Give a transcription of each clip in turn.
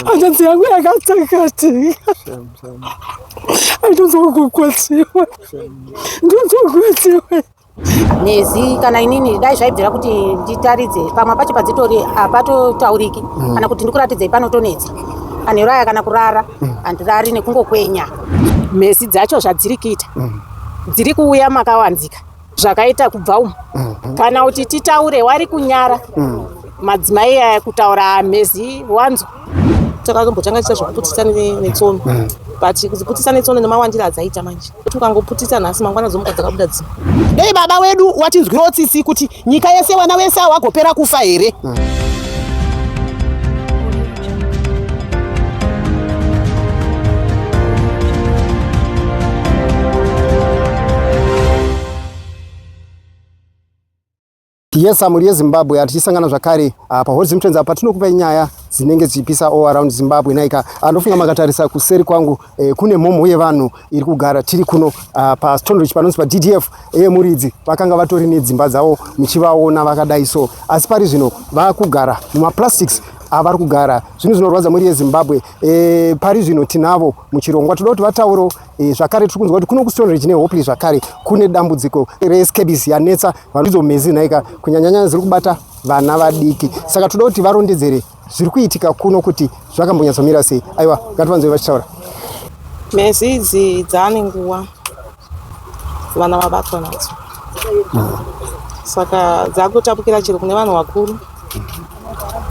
Hanzvadzi yangu yakatsakatika. Andinzwa kugwadziwa. Ndinzwa kugwadziwa. Nezi kana inini dai zvaibvira kuti nditaridze pamwe pacho padzitori hapatotauriki mm. kana kuti ndikuratidzei panotonetsa anhero aya kana kurara mm. handirari nekungokwenya mhezi dzacho zvadziri kuita mm. dziri kuuya makawanzika zvakaita kubva umu mm -hmm. kana kuti titaure wari kunyara mm. madzimai aya kutaura mhezi wanzwa takatombotanga tiita zvekuputisa netsono mm. but kudziputisa netsono nemawandiro adzaita manje kuti ukangoputisa nhasi mangwana dzomuka dzakabuda dzimwe dei baba wedu watinzwirawo tsitsi kuti nyika yese vana vese awo wagopera kufa here mm. Yes, mhuri yeZimbabwe tichisangana zvakare ah, paHot Zim Trends apa tinokupai nyaya dzinenge dzichipisa all around Zimbabwe naika. Ah, ndofunga makatarisa kuseri kwangu eh, kune mhomho yevanhu iri kugara tiri kuno ah, paStoneridge panonzi paDDF eh, muridzi vakanga vatori nedzimba dzavo muchivaona vakadai so, asi pari zvino vakugara mumaplastics avari kugara zvinhu zvinorwadza mhuri yeZimbabwe eh, pari zvino tinavo muchirongwa toda kuti vataurewo E, zvakare tiri kunzwa kuti kuno kuStoneridge neHopley zvakare kune dambudziko rescabies yanetsa vanhu mhezi nhaika kunyanyanyanya dziri kubata vana vadiki saka toda kuti varondedzere zviri kuitika kuno kuti zvakambonyatsomira sei aiwa ngativanzwe vachitaura mhezi idzi dzaane nguva vana vabatwa nadzo mm. saka dzakutapukira chero kune vanhu vakuru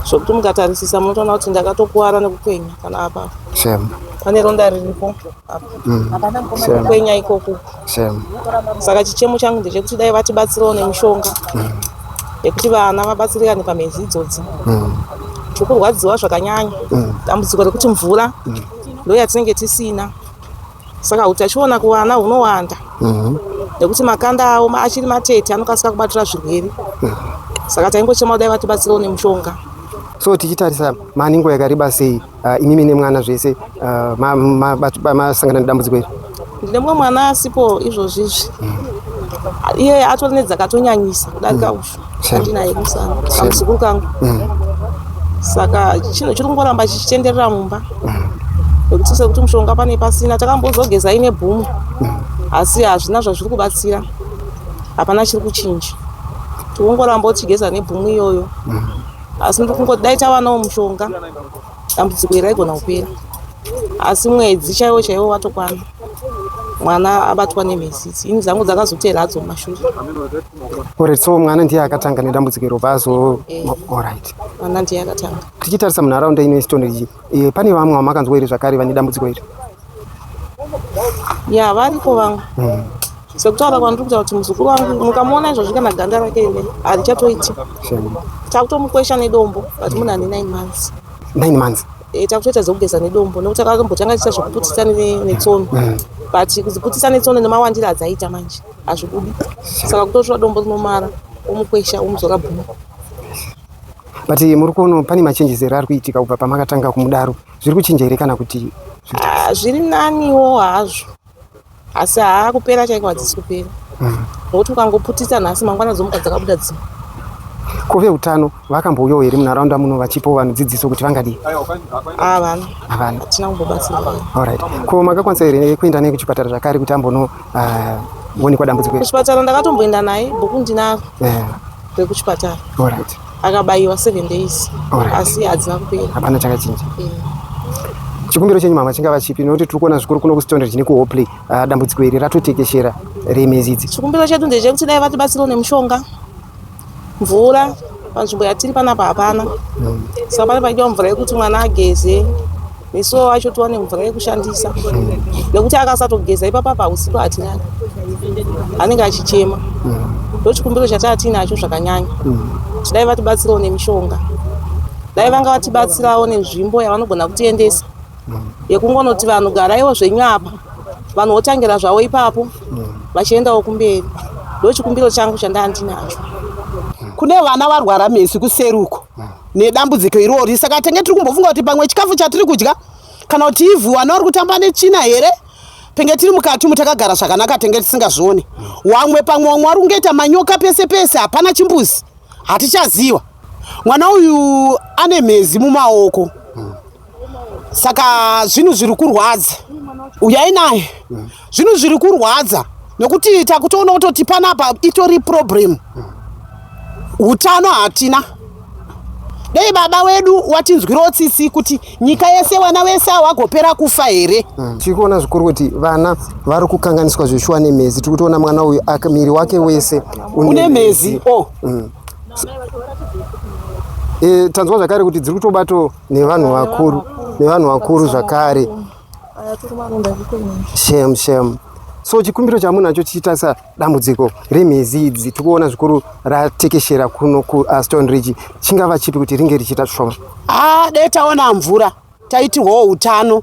zvokuti mukatarisisa munotoona kuti ndakatokuwara nekukwenya kana apa pane ronda riripo apa mm. kukwenya ikoku saka chichemo changu ndechekuti dai vatibatsirawo nemishonga mm. yekuti vana vabatsirikane pamhezi idzodzi mm. tiri kurwadziwa zvakanyanya dambudziko rekuti mvura ndo yatinenge tisina saka utachiona kuvana hunowanda mhm. nekuti makanda avo achiri matete anokasika kubatira zvirwere mhm. saka taingochema kudai vatibatsirawo nemushonga so tichitarisa mani nguva yakareba sei uh, imimi nemwana zvese uh, masangana nedambudziko iri ndine mumwe mwana asipo izvozvizvi mm. iye atori nedzakatonyanyisa kudarika mm. ushu andinaye musana kamuzukuru kangu mm. saka chinhu chiri kungoramba chichitenderera mumba nekuti sekuti mushonga pane pasina takambozogeza ine bhumu asi hazvina zvazviri kubatsira hapana chiri kuchinja tikungoramba tichigeza nebhumu iyoyo asi ndiri kungoti dai tawanawo mushonga dambudziko iri raigona kupera asi mwedzi chaiwo chaiwo watokwana mwana abatwa nemhezi idzi ini dzangu dzakazoteera hadzo mumashure Alright, so mwana ndiye akatanga nedambudziko iro pazo eh. Alright. Mwana ndiye akatanga. Tichitarisa munharaunda ino yeStoneridge, eh, pane vamwe vamakanzwa here zvakare vane dambudziko iri? Ya, variko vamwe. Mm. Sekutaura kwandiri kuita kuti muzukuru wangu mukamuona izvozvi kana ganda rake ine harichatoiti. Takutomukwesha nedombo but munhu ane 9 months. 9 months. Eh, takutoita dzekugeza nedombo nekuti takatombotanga tichiita zvekuputisa netsono. Mm. But kudziputisa netsono nemawandiro adzaita manje. hazvibudi saka kutotora dombo rinomara womukwesha womudzora bhunu but muri kuona pane machanges here ari kuitika kubva pamakatanga kumudaro zviri kuchinja here kana kuti ah, zviri naniwo hazvo asi haa kupera chaiko hadzisi kupera mm. nokuti ukangoputisa nhasi mangwana dzomuka dzakabuda dzimwe ko veutano vakambouyawo here munharaunda muno vachipawo vanhu dzidziso kuti vangadii havana havana hatina kumbobatsirwa alright ko makakwanisa here kuenda naye kuchipatara zvakare kuti ambono ah, onekwa dambudziko iri kuchipatara ndakatomboenda naye bhuku ndinaro rekuchipatara alright akabayiwa 7 days asi hadzina kupera hapana chakachinja eh. Chikumbiro chenyu mama chingava chipi nokuti tiri kuona zvikuru kuno kuStoneridge nekuHopley ah, dambudziko iri ratotekeshera remhezi idzi. Chikumbiro chedu ndechekuti dai vatibatsirawo nemushonga, mvura panzvimbo yatiri panapa hapana mm. Saka pane paidiwa mvura yekuti mwana ageze nesuwo wacho tiwane mvura yekushandisa mm. Nekuti akasatogeza ipapa pausiku hatirari anenge achichema mm. Ndochikumbiro chataa tiinacho zvakanyanya mm. Dai vatibatsirawo nemishonga dai vanga vatibatsirawo nenzvimbo yavanogona kutiendesa yekungonoti vanhu garaiwo zvenyu apa vanhu votangira zvavo ipapo vachiendawo kumberi ndochikumbiro changu chandaa ndinacho kune vana varwara mhezi kuseri uko nedambudziko irori saka tenge tiri kumbofunga kuti pamwe chikafu chatiri kudya kana kuti ivhu vana vari kutamba netsvina here tenge tiri mukati umu takagara zvakanaka tenge tisingazvioni wamwe pamwe wamwe wari kungoita manyoka pese pese hapana chimbuzi hatichaziva mwana uyu ane mhezi mumaoko Saka zvinhu zviri kurwadza, uyai naye. Zvinhu zviri kurwadza nekuti takutoona kutoti panapa itori problem. Utano hatina. Dei baba wedu watinzwirawo tsitsi kuti nyika yese vana vese awagopera kufa here? Tiri kuona zvikuru kuti vana vari kukanganiswa zveshuwa nemhezi. Tiri kutoona mwana uyu miri wake wese une mhezi. Oh. Tanzwa zvakare kuti dziri kutobatwa nevanhu vakuru, nevanhu vakuru zvakare. Shame, shame. So chikumbiro chamunacho chichitarisa dambudziko remhezi idzi tiri kuona zvikuru ratekeshera kuno kuStone Ridge, chingava chipi kuti ringe richiita zvishoma? Ah, dai taona mvura, taitirwawo utano,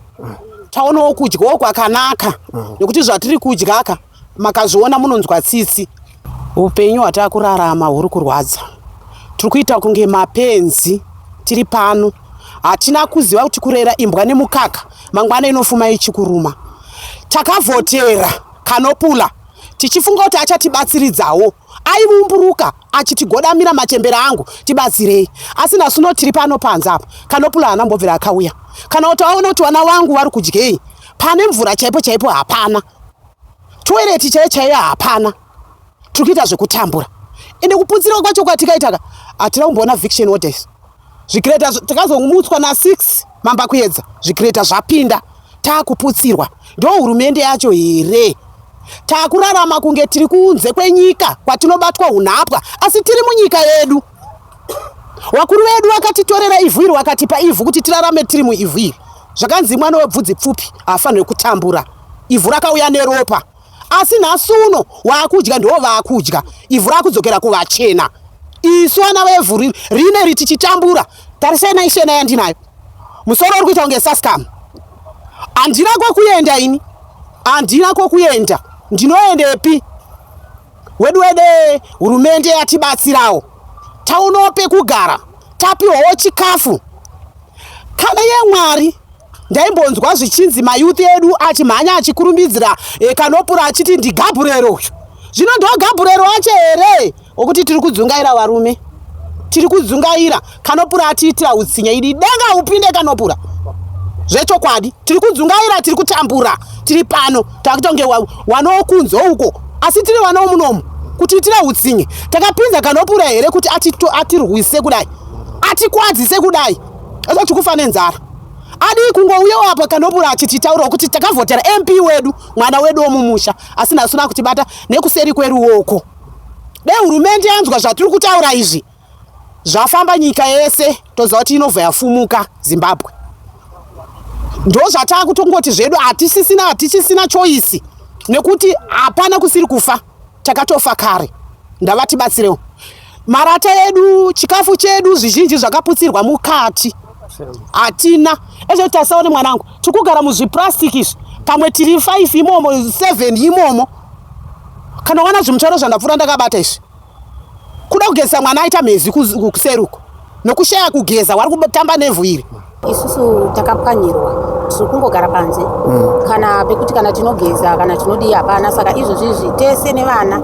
taonawo kudyawo kwakanaka, nekuti zvatiri kudyaka makazviona munonzwa tsitsi. Upenyu hwatakurarama huri kurwadza, tiri kuita kunge mapenzi tiri pano. Hatina kuziva kuti kurera imbwa nemukaka mangwana inofuma ichikuruma. Takavhotera Kanopula tichifunga kuti achatibatsiridzawo, aivumburuka achitigodamira machembera angu tibatsirei, asi nhasi uno tiri pano panze apa Kanopula haana kumbobvira akauya. Kana kuti aona kuti vana vangu vari kudyei, pane mvura chaipo chaipo hapana, toireti chaiyo chaiyo hapana, tiri kuita zvekutambura. Ende kuputsirwa kwacho kwatikaitaka hatina kumboona eviction orders. Zvikreta takazomutswa na 6 mambakuedza, zvikreta zvapinda, takuputsirwa. Ndo hurumende yacho here? Takurarama kunge tiri kunze kwenyika kwatinobatwa hunhapwa, asi tiri munyika yedu. Vakuru vedu vakatitorera ivhu iri, vakatipa ivhu kuti tirarame tiri muivhu iri. Zvakanzi mwana webvudzi pfupi haafaniri kutambura. Ivhu rakauya neropa, asi nhasi uno waakudya ndiwo vaakudya. Ivhu rakudzokera kuvachena. Isu vana vevhu rineri tichitambura. Tarisai naishena yandinayo, musoro uri kuita kunge saskam. Handina kwekuenda ini, handina kwekuenda, ndinoendepi? Wedu wede hurumende yatibatsirawo, taonawo pekugara, tapiwawo chikafu. Kana yemwari ndaimbonzwa zvichinzi mayouth edu achimhanya achikurumbidzira Kanopura achiti ndiGabriel uyu. Zvino ndo Gabriel wacho here wokuti tiri kudzungaira varume? Tiri kudzungaira. Kanopura atiitira utsinye. Idi denga upinde Kanopura. Zvechokwadi tiri kudzungaira, tiri kutambura, tiri pano takutonge wanokunze uko, asi tiri vana munomu kutiitira utsinye. Takapinza Kanopura here kuti atirwise kudai, atikwadzise kudai, asi tikufa nenzara? Adii kungouyawo apa Kanopura achititaurawo kuti takavhotera MP wedu, mwana wedu womumusha, asi nhasi una kutibata nekuseri kweruoko. Dai hurumende yanzwa zvatiri kutaura izvi, zvafamba nyika yese, toziva kuti inobva yafumuka Zimbabwe. Ndo zvatakutongoti zvedu, hatichisina choice, nekuti hapana kusiri kufa, takatofa kare. Ndavatibatsirewo. Marata edu, chikafu chedu, zvizhinji zvakaputsirwa mukati, hatina. Ezvo tasaone mwanangu, tiri kugara muzvipurasitiki izvi, pamwe tiri 5 imomo, 7 imomo. Kana wana zvimutaro zvandapfuura ndakabata izvi, kuda kugezesa mwana aita mhezi kuseri uko, nokushaya kugeza, wari kutamba nevhu iri. Isusu takapwanyirwa, tiri kungogara panze, kana pekuti kana tinogeza kana tinodii hapana. Saka izvozvi izvi tese nevana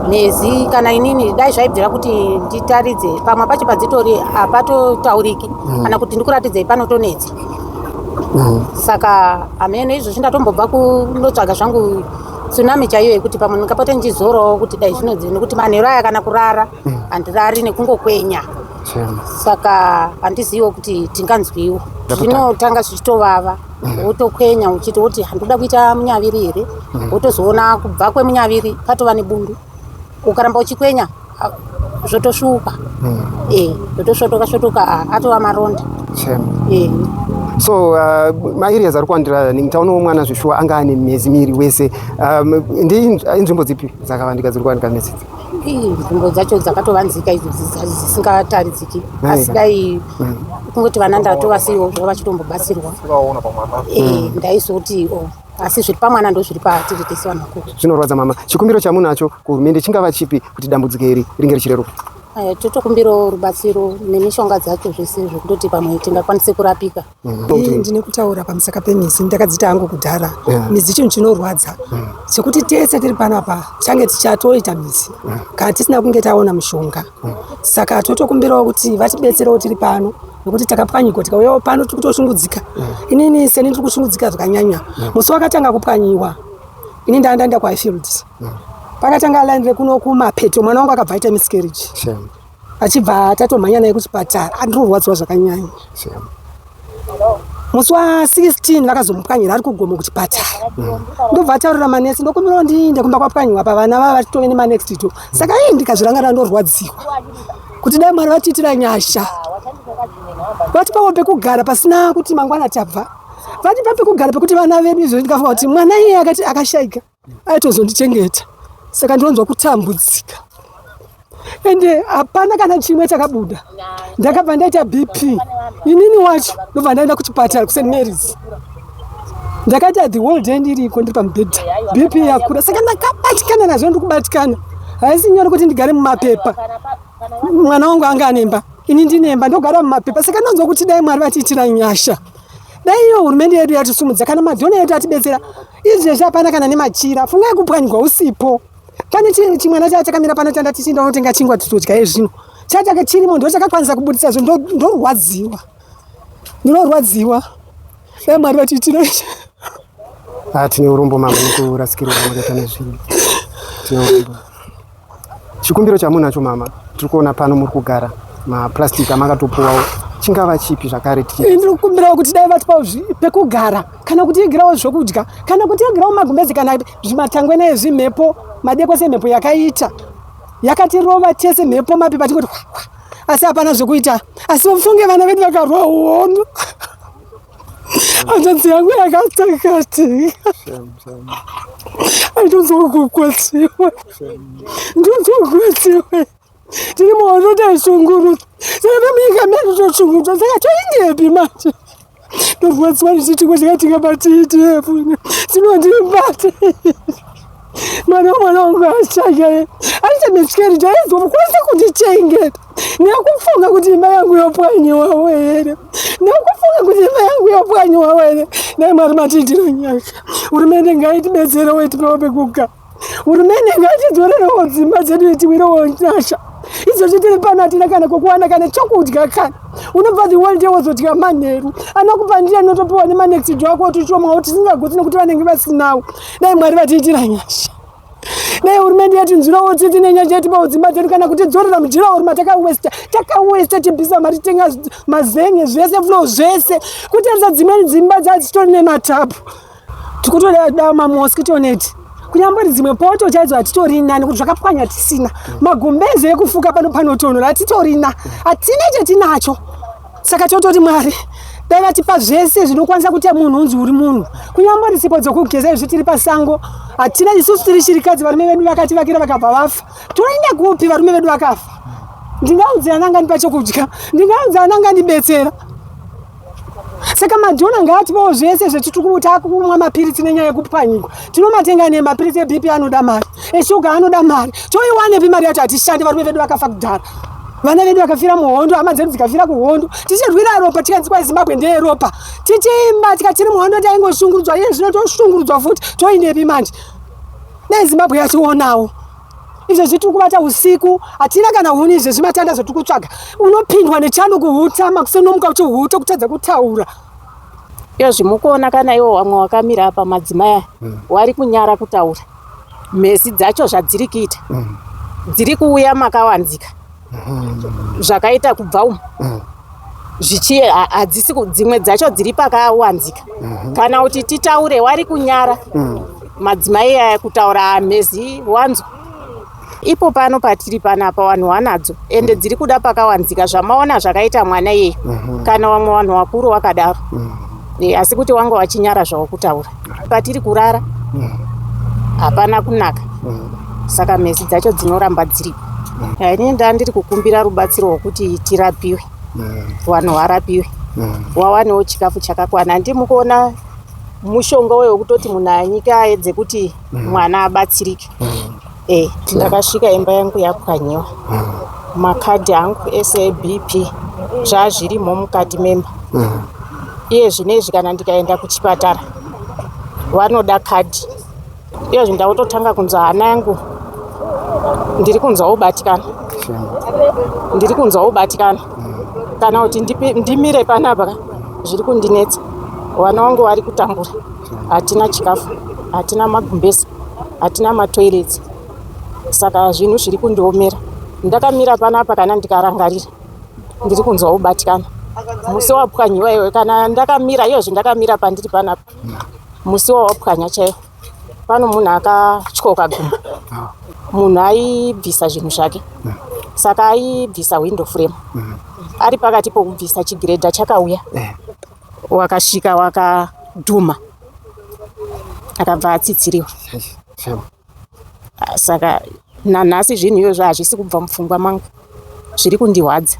mhezi, kana inini dai zvaibvira kuti nditaridze pamwe pacho padzitori hapatotauriki, kana kuti ndikuratidzei panotonetsa. Saka hameno izvozvi ndatombobva kundotsvaga zvangu tsunami chaiyo yekuti pamwe ndingapota ndichizorawo kuti dai zvinodzi, nekuti manheru aya kana kurara handirari nekungokwenya. Saka handiziviwo kuti tinganzwiwo. Zvinotanga zvichitovava, wotokwenya uchiti woti handikuda kuita munyaviri here, wotozoona kubva kwemunyaviri patova nebundu. Ukaramba uchikwenya zvotosvuka, zvotosvotoka svotoka, atova maronda. So maareas ari kuwandira, taonawo mwana zveshuwa anga ane mhezi miri wese. Inzvimbo dzipi dzakavandika dziri kuwanika mhezi idzi? Nzvimbo dzacho dzakatovanzika idzo dzisingataridziki, asi dai kungoti vana ndatovasiyiwo zvavo vachitombobatsirwa, ndaizoti asi zviri pamwana ndo zviri patiri tese vanhu vakuru. Zvinorwadza mama. Chikumbiro chamunacho kuhurumende chingava chipi kuti dambudziko iri ringe richireruka? Totokumbirawo rubatsiro nemishonga dzacho zvese, zvekutoti pamwe tingakwanise kurapika. Ndine kutaura pamusaka pemisi, ndakadzita hangu kudhara. Midzi chinhu chinorwadza sekuti tese tiri panapa tichange tichatoita midzi kana tisina kunge taona mushonga. Saka totokumbirawo kuti vatibetserewo tiri pano. Nokuti takapwanyikwa tikauyawo pano tiri kutoshungudzika. Inini seni ndiri kushungudzika zvakanyanya. Musi wakatanga kupwanyiwa ini ndaenda kuHighfields. Pakatanga line rekuno kumapeto mwana wangu akabva aita miscarriage. Shame. Achibva tatomhanya naye kuchipatara. Andirorwadziwa zvakanyanya. Shame. Musi wa 16 vakazomupwanyira ari kugomo kuchipatara. Ndobva ataurira manesi ndokumbirawo ndiinde kumba kwapwanyiwa pa vana vava vatove nemanext door. Saka ii ndikazvirangarira ndorwadziwa. Kuti dai Mwari vatiitira nyasha. Vatipawo pekugara pasina kuti mangwana tabva. Vatipa pekugara pekuti vana vedu izvo ndikafunga kuti mwana iye akati akashaika aitozondichengeta. Saka ndinonzwa kutambudzika. Ende hapana kana chimwe chakabuda. Ndakabva ndaita BP. Inini wacho ndobva ndaenda kuchipatara kuSt Mary's. Ndakaita the whole day ndiriko ndiri pamubhedha. BP yakura. Saka ndakabatikana nazvo ndiri kubatikana. Haisi nyore kuti ndigare mumapepa. Mwana wangu anga anemba, ini ndinemba, ndogara mumapepa. Saka ndonzwa kuti dai Mwari vatiitira nyasha. Dai iyo hurumende yedu yatisumudza kana madhona edu atibetsera. Izvezvi hapana kana nemachira. Fungai kupwanyirwa usipo. Pane chimwana chaya chakamira pano chanda tichienda unotenga chingwa titodya ezvino. Chachake chirimo ndo chakakwanisa kubudisa zvo ndorwadziwa. Ndinorwadziwa. Dai Mwari vatiitira nyasha. Ah, tine urombo mama nekurasikirwa kwamakaita nezvinhu. Tine urombo. Chikumbiro chamunacho mama, tiri kuona pano muri kugara maplastic amakatopuwawo chingava chipi zvakare? Ndiri kukumbirawo kuti dai vatipawo pekugara kana kutiigirawo zvokudya kana kutiigirawo magumbezi kana zvimatangwena ezvimhepo madeko semhepo yakaita yakatirova tese mhepo mapepa tingoti asi hapana zvekuita asi ufunge vana vedu vakarwa hondo. Hanzvadzi yangu yakatsakatika. Andinzwa kugwadziwa. Ndinzwa kugwadziwa. Tiri muhondo taishungurudzwa. Saka munyika medu toshungurudzwa. Saka toindepi manje? Ndorwadziwa ndichiti ko chakatingabatitepo. Tinondibata. Mwana mwana wangu ashaya aita miscarriage aizokwanisa kundichengeta nekufunga kuti imba yangu yopwanyiwawo here nekufunga kuti imba yangu yopwanyiwawo here. Dai Mwari matiitira nyasha, hurumende ngaitibetserewo itipewo pekugara, hurumende ngaitidzorerewo dzimba dzedu itiwirewo nyasha. Izvozvi tiri pano hatina kana kwekuwana kana chokudya kana unobva the world wozodya manheru anokupa ndiye anotopiwa nemanext door ako tichomwawo tisingagutsi nekuti vanenge vasinawo. Dai Mwari vatiitira nyasha. Dai hurumende yatinzwirawo tsitsi nenyasha yatipawo dzimba dzedu kana kutidzorera mujira uri matakawesta. Takawesta tibvisa mari tenga mazenge zvese flow zvese. Kutarisa dzimweni dzimba dzadzitori nematapu. Tikutoda mamosquito net. Kunyambori dzimwe poto chaidzo hatitorina nekuti zvakapwanya tisina. Magumbeze ekufuka pano panotonhora hatitorina. Hatina chatinacho. Saka tototi Mwari dai vatipa zvese zvinokwanisa kuti munhu unzi uri munhu. Kunyambori sipo dzokugeza izvi tiri pasango. Hatina isusu tiri shirikadzi varume vedu vakativakira vakabva vafa. Toenda kupi varume vedu vakafa? Ndingaudze ana angandipa chokudya. Ndingaudze ana angandibetsera. Saka madhona ngaatipawo zvese zvetitukuta kumwa mapiritsi nenyaya yekupwanyikwa. Tinomatenga nemapiritsi eBP anoda mari, eshuga anoda mari. Toiwanepi mari yacho? Hatishandi, varume vedu vakafa kudhara. Vana vedu vakafira muhondo, hama dzedu dzikafira kuhondo. Tichirwira ropa tikanzi kwa Zimbabwe ndeyeropa. Tichiimba tikatiri muhondo taingoshungurudzwa, iye zvino toshungurudzwa futi. Toinepi manje? Dai Zimbabwe yationawo. Izvezvi tiri kubata usiku, hatina kana huni izvezvi matanda zvatiri kutsvaga. Unopindwa nechando kuhuta, makusenomuka uchihuta kutadza kutaura. Izvozvi mukuona kana iwo vamwe wakamira apa madzimai aya wari kunyara kutaura. Mhezi dzacho zvadziri kuita dziri kuuya makawanzika zvakaita kubva umu zvichi hadzisi dzimwe dzacho dziri pakawanzika kana kuti titaure wari kunyara madzimai aya kutaura mhezi wanzwa. Ipo pano patiri panapa vanhu wanadzo ende dziri kuda pakawanzika zvamaona zvakaita mwana iyeye kana vamwe vanhu vakuru wakadaro. Asi kuti wanga wachinyara zvavo kutaura. Patiri kurara hapana kunaka. Saka mhezi dzacho dzinoramba dziripo. Ini ndandiri kukumbira rubatsiro rwokuti tirapiwe. Vanhu varapiwe. Wawanewo chikafu chakakwana. Handimukuona mushonga uyo wekutoti munhu anyike aedze kuti mwana abatsirike. Ndakasvika imba yangu yapwanyiwa. Makadhi angu ese eBP zvazvirimo mukati memba. Iye zvinezvi kana ndikaenda kuchipatara vanoda kadhi. Iye zvino ndakutotanga kunzwa hana yangu ndiri kunzwa kubatikana. Ndiri kunzwa kubatikana. Kana kuti ndimire panapa ka, zviri kundinetsa. Vana vangu vari kutambura, hatina chikafu, hatina magumbezi, hatina matoirets, saka zvinhu zviri kundiomera. Ndakamira panapa kana ndikarangarira ndiri kunzwa kubatikana. Musi wapwanyiwa iwe, kana ndakamira iyozvi, ndakamira pandiri panapa, musi wawapwanya chaiwo pano munhu akatyoka gumbo, munhu aibvisa zvinhu zvake, saka aibvisa window frame. Ari pakati pokubvisa, chigiredha chakauya, wakasvika wakadhuma, akabva atsitsiriwa. Shame. Saka nanhasi zvinhu izvozvo hazvisi kubva mupfungwa mangu, zviri kundihwadza.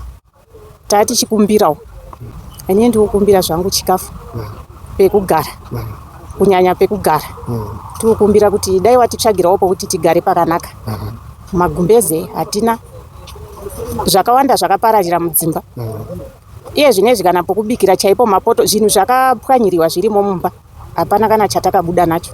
Tatichikumbirawo, ini ndikukumbira zvangu chikafu, pekugara, kunyanya pekugara. Tikukumbira kuti dai watitsvagirawo pokuti tigare pakanaka. Magumbeze hatina, zvakawanda zvakapararira mudzimba. Iye zvinezvi kana pokubikira chaipo, mapoto, zvinhu zvakapwanyiriwa zvirimo mumba, hapana kana chatakabuda nacho.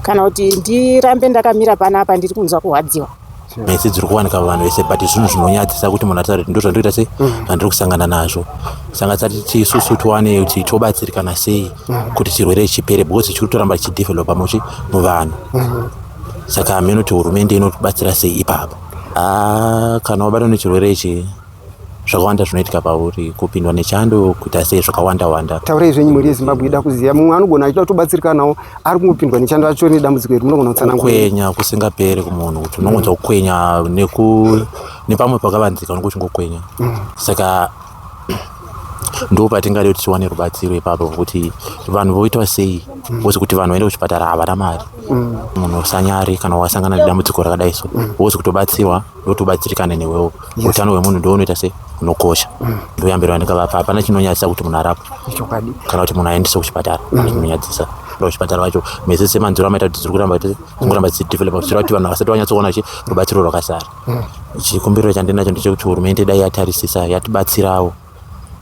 Kana kuti ndirambe ndakamira panapa, ndiri kunzwa kurwadziwa. Mhezi dziri kuwanika pavanhu vese, but zvinhu zvinonyadzisa kuti munhu ataure kuti ndo zvandoita sei, zvandiri kusangana nazvo. Saka tati isusu tiwane kuti tobatsirikana sei kuti chirwere chipere, because chiri kutoramba chichidevelopa muchi muvanhu. Saka hameno kuti hurumende inotibatsira sei ipapo. Ah, kana wabatwa nechirwere ichi, zvakawanda zvinoitika pauri, kupindwa nechando, kuita sei, zvakawanda wanda. Taurai zvenyu, mhuri yeZimbabwe ida kuziva. Mumwe anogona achida kutobatsirikanawo, ari kungopindwa nechando, achitori nedambudziko iri. Munogona kutsanangura. Kukwenya kusingaperi kumunhu, kuti unongonzwa kukwenya nepamwe pakavanzika, unenge uchingokwenya. Saka ndo patingade kuti tiwane rubatsiro ipapo, kuti vanhu voitwa sei, because kuti vanhu vaende kuchipatara havana mari. Munhu usanyari kana wasangana nedambudziko rakadai so, wozi kutobatsirwa ndotobatsirikana newewo. Utano hwemunhu ndo unoita sei, unokosha. Ndoyambiro yandingavapa, hapana chinonyadzisa kuti munhu arapwe Chokwadi. Kana kuti munhu aendeswe kuchipatara, pana chinonyadzisa. Ndo kuchipatara vacho mese semanziro amaita kuti dziri kuramba dzingoramba dzichidevelopa, kuchireva kuti vanhu vasati vanyatsoona chi rubatsiro rwakasara. Chikumbiro chandinacho ndechekuti hurumende dai yatarisisa, yatibatsirawo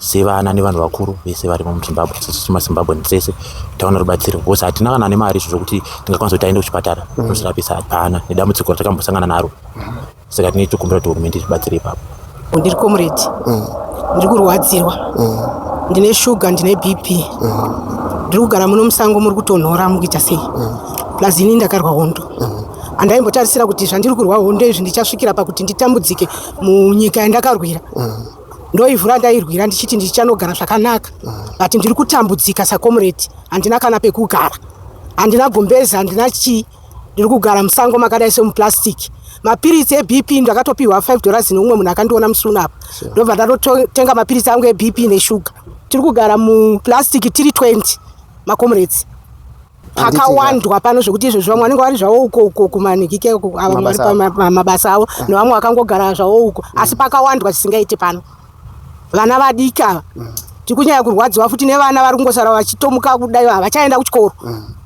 sevana nevanhu vakuru vese varimo muZimbabwe, sesu maZimbabwean sese taona rubatsiro, because hatina kana nemari izvo zvokuti tingakwanisa kuti taende kuchipatara tozvirapisa, hapana, nedambudziko ratakambosangana naro. Saka tinenge tokumbira kuti hurumende itibatsire ipapo. Ndiri comrade, ndiri kurwadzirwa, ndine shuga, ndine BP, ndiri kugara muno musango, muri kutonhora, mukuita sei. Plus ini ndakarwa hondo, handaimbotarisira kuti zvandiri kurwa hondo izvi ndichasvikira pakuti nditambudzike munyika yandakarwira. Ndoivhu randairwira ndichiti ndichanogara zvakanaka, but ndiri kutambudzika sacomrade. Handina kana pekugara, handina gumbezi, handina chii, ndiri kugara musango makadai semuplastic. Mapiritsi eBP ndakatopiwa $5 neumwe munhu akandiona musi apa, ndobva ndatotenga mapiritsi angu eBP neshuga. Tiri kugara muplastic tiri 20 macomrades, pakawandwa pano zvekuti izvozvi vamwe vanenge vari zvavo uko uko kumanhikike uko, ava vari Mabasa avo. pamabasa avo, nevamwe vakangogara zvavo uko, asi pakawandwa zvisingaiti pano. Vana vadiki ava tiri kunyanya kurwadziwa futi nevana vari kungosara vachitomuka kudai, havachaenda kuchikoro.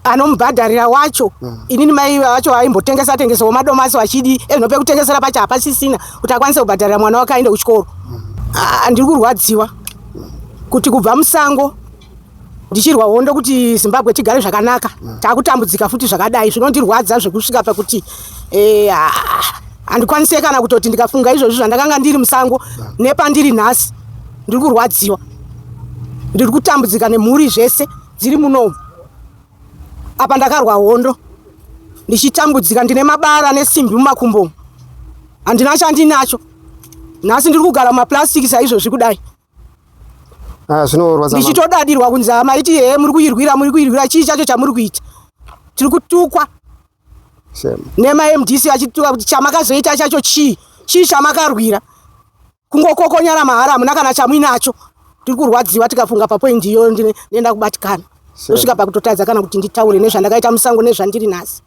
Anomubhadharira wacho inini, mai vacho vaimbotengesa tengesawo madomasi vachidi ezvino, pekutengesera pacho hapasisina kuti akwanise kubhadharira mwana wake aende kuchikoro. Ah, ndiri kurwadziwa kuti kubva musango ndichirwa hondo kuti Zimbabwe tigare zvakanaka, takutambudzika futi zvakadai. Zvinondirwadza zvekusvika pakuti handikwanise kana kutoti ndikafunga izvozvi zvandakanga ndiri musango nepandiri nhasi, ndiri kurwadziwa, ndiri kutambudzika nemhuri zvese dziri munomu. Apa ndakarwa hondo ndichitambudzika, ndine mabara nesimbi mumakumbo umu, handina chandinacho. Nhasi ndiri kugara mumaplastic saizvozvi kudai. Ah, zvinorwadza mama. Ndichitodadirwa kunzi hamaiti he, muri kuirwira, muri kuirwira chii chacho chamuri kuita? Tiri kutukwa Shame. nemaMDC achituka kuti chamakazoita chacho chii, chii chamakarwira? Kungokokonyara mahara, hamuna kana chamuinacho. Tiri kurwadziwa tikafunga papoindi iyoyo, ndinoenda kubatikana nosvika pakutotadza kana kuti nditaure nezvandakaita musango nezvandiri nhasi.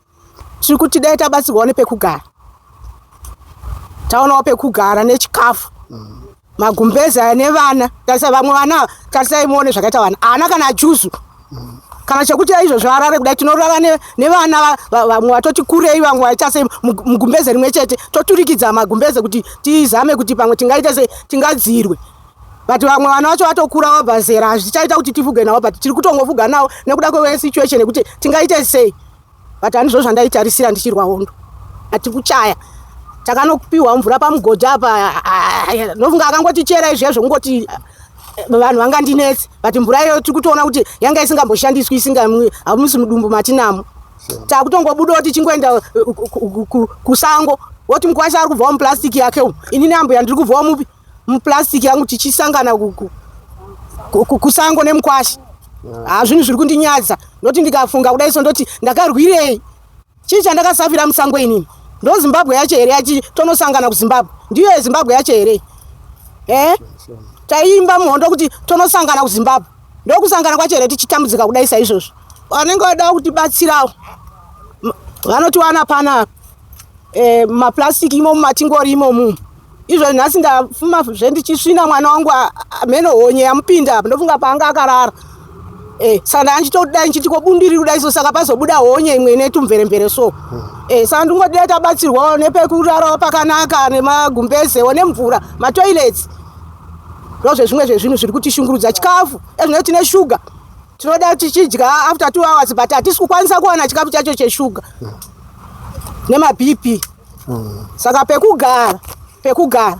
Tiri kuti dai tabatsirwawo nepekugara, taonawo pekugara nechikafu, magumbezi aya nevana. Tarisai vamwe vana, tarisai muone zvakaita vana, haana kana juzu kana chekuti izvozvo arare kudai. Tinorara nevana vamwe vatoti kurei, vamwe vaita sei, mugumbeze rimwe chete. Toturikidza magumbeze kuti tizame kuti pamwe tingaita sei, tingadzirwe, but vamwe vana vacho vatokura, vabva zera, hazvichaita kuti tifuge navo, but tiri kutongofuga navo nekuda kwesituation yekuti tingaite sei. But handizvo zvandaitarisira ndichirwa hondo. Hatiri kuchaya. Takanopiwa mvura pamugodhi apa, ndofunga akangotichera izvezvo kungoti vanhu vangandinetse, but mvura iyoyo tiri kutoona kuti yanga isingamboshandiswi, isingamwi, hamusi mudumbu matinamo. Takutongobudawo tichingoenda kusango, woti mukwasha ari kubvawo muplastic yake umu, inini ambuya ndiri kubvawo mupi muplastic yangu, tichisangana kusango nemukwasha. Ha, zvinhu zviri kundinyadza, ndoti ndikafunga kudai so ndoti ndakarwirei? Chii chandakasafira musango inini? Ndo Zimbabwe yacho here yachi tonosangana kuZimbabwe? Ndiyo yeZimbabwe yacho here? Eh, taiimba muhondo kuti tonosangana kuZimbabwe, ndokusangana kwacho here tichitambudzika kudai saizvozvo? Vanenge vada kutibatsirawo vanotiwana panapa maplastic imomu matingori imomu. Izvo nhasi ndafuma zve ndichisvina mwana wangu, mheno honye yamupinda apa, ndofunga paanga akarara. Saka ndandichitodai ndichiti kobundiri kudai so, saka pazobuda honye imwe ine tumveremvere so. Saka ndingodai tabatsirwawo nepekurarawo pakanaka, nemagumbezewo, nemvura, matoilets. Ndozvezvimwe zvezvinhu zviri kutishungurudza. Chikafu ezvino tine shuga, tinoda tichidya after 2 hours, but hatisi kukwanisa kuwana chikafu chacho cheshuga nemaBP. Saka pekugara, pekugara.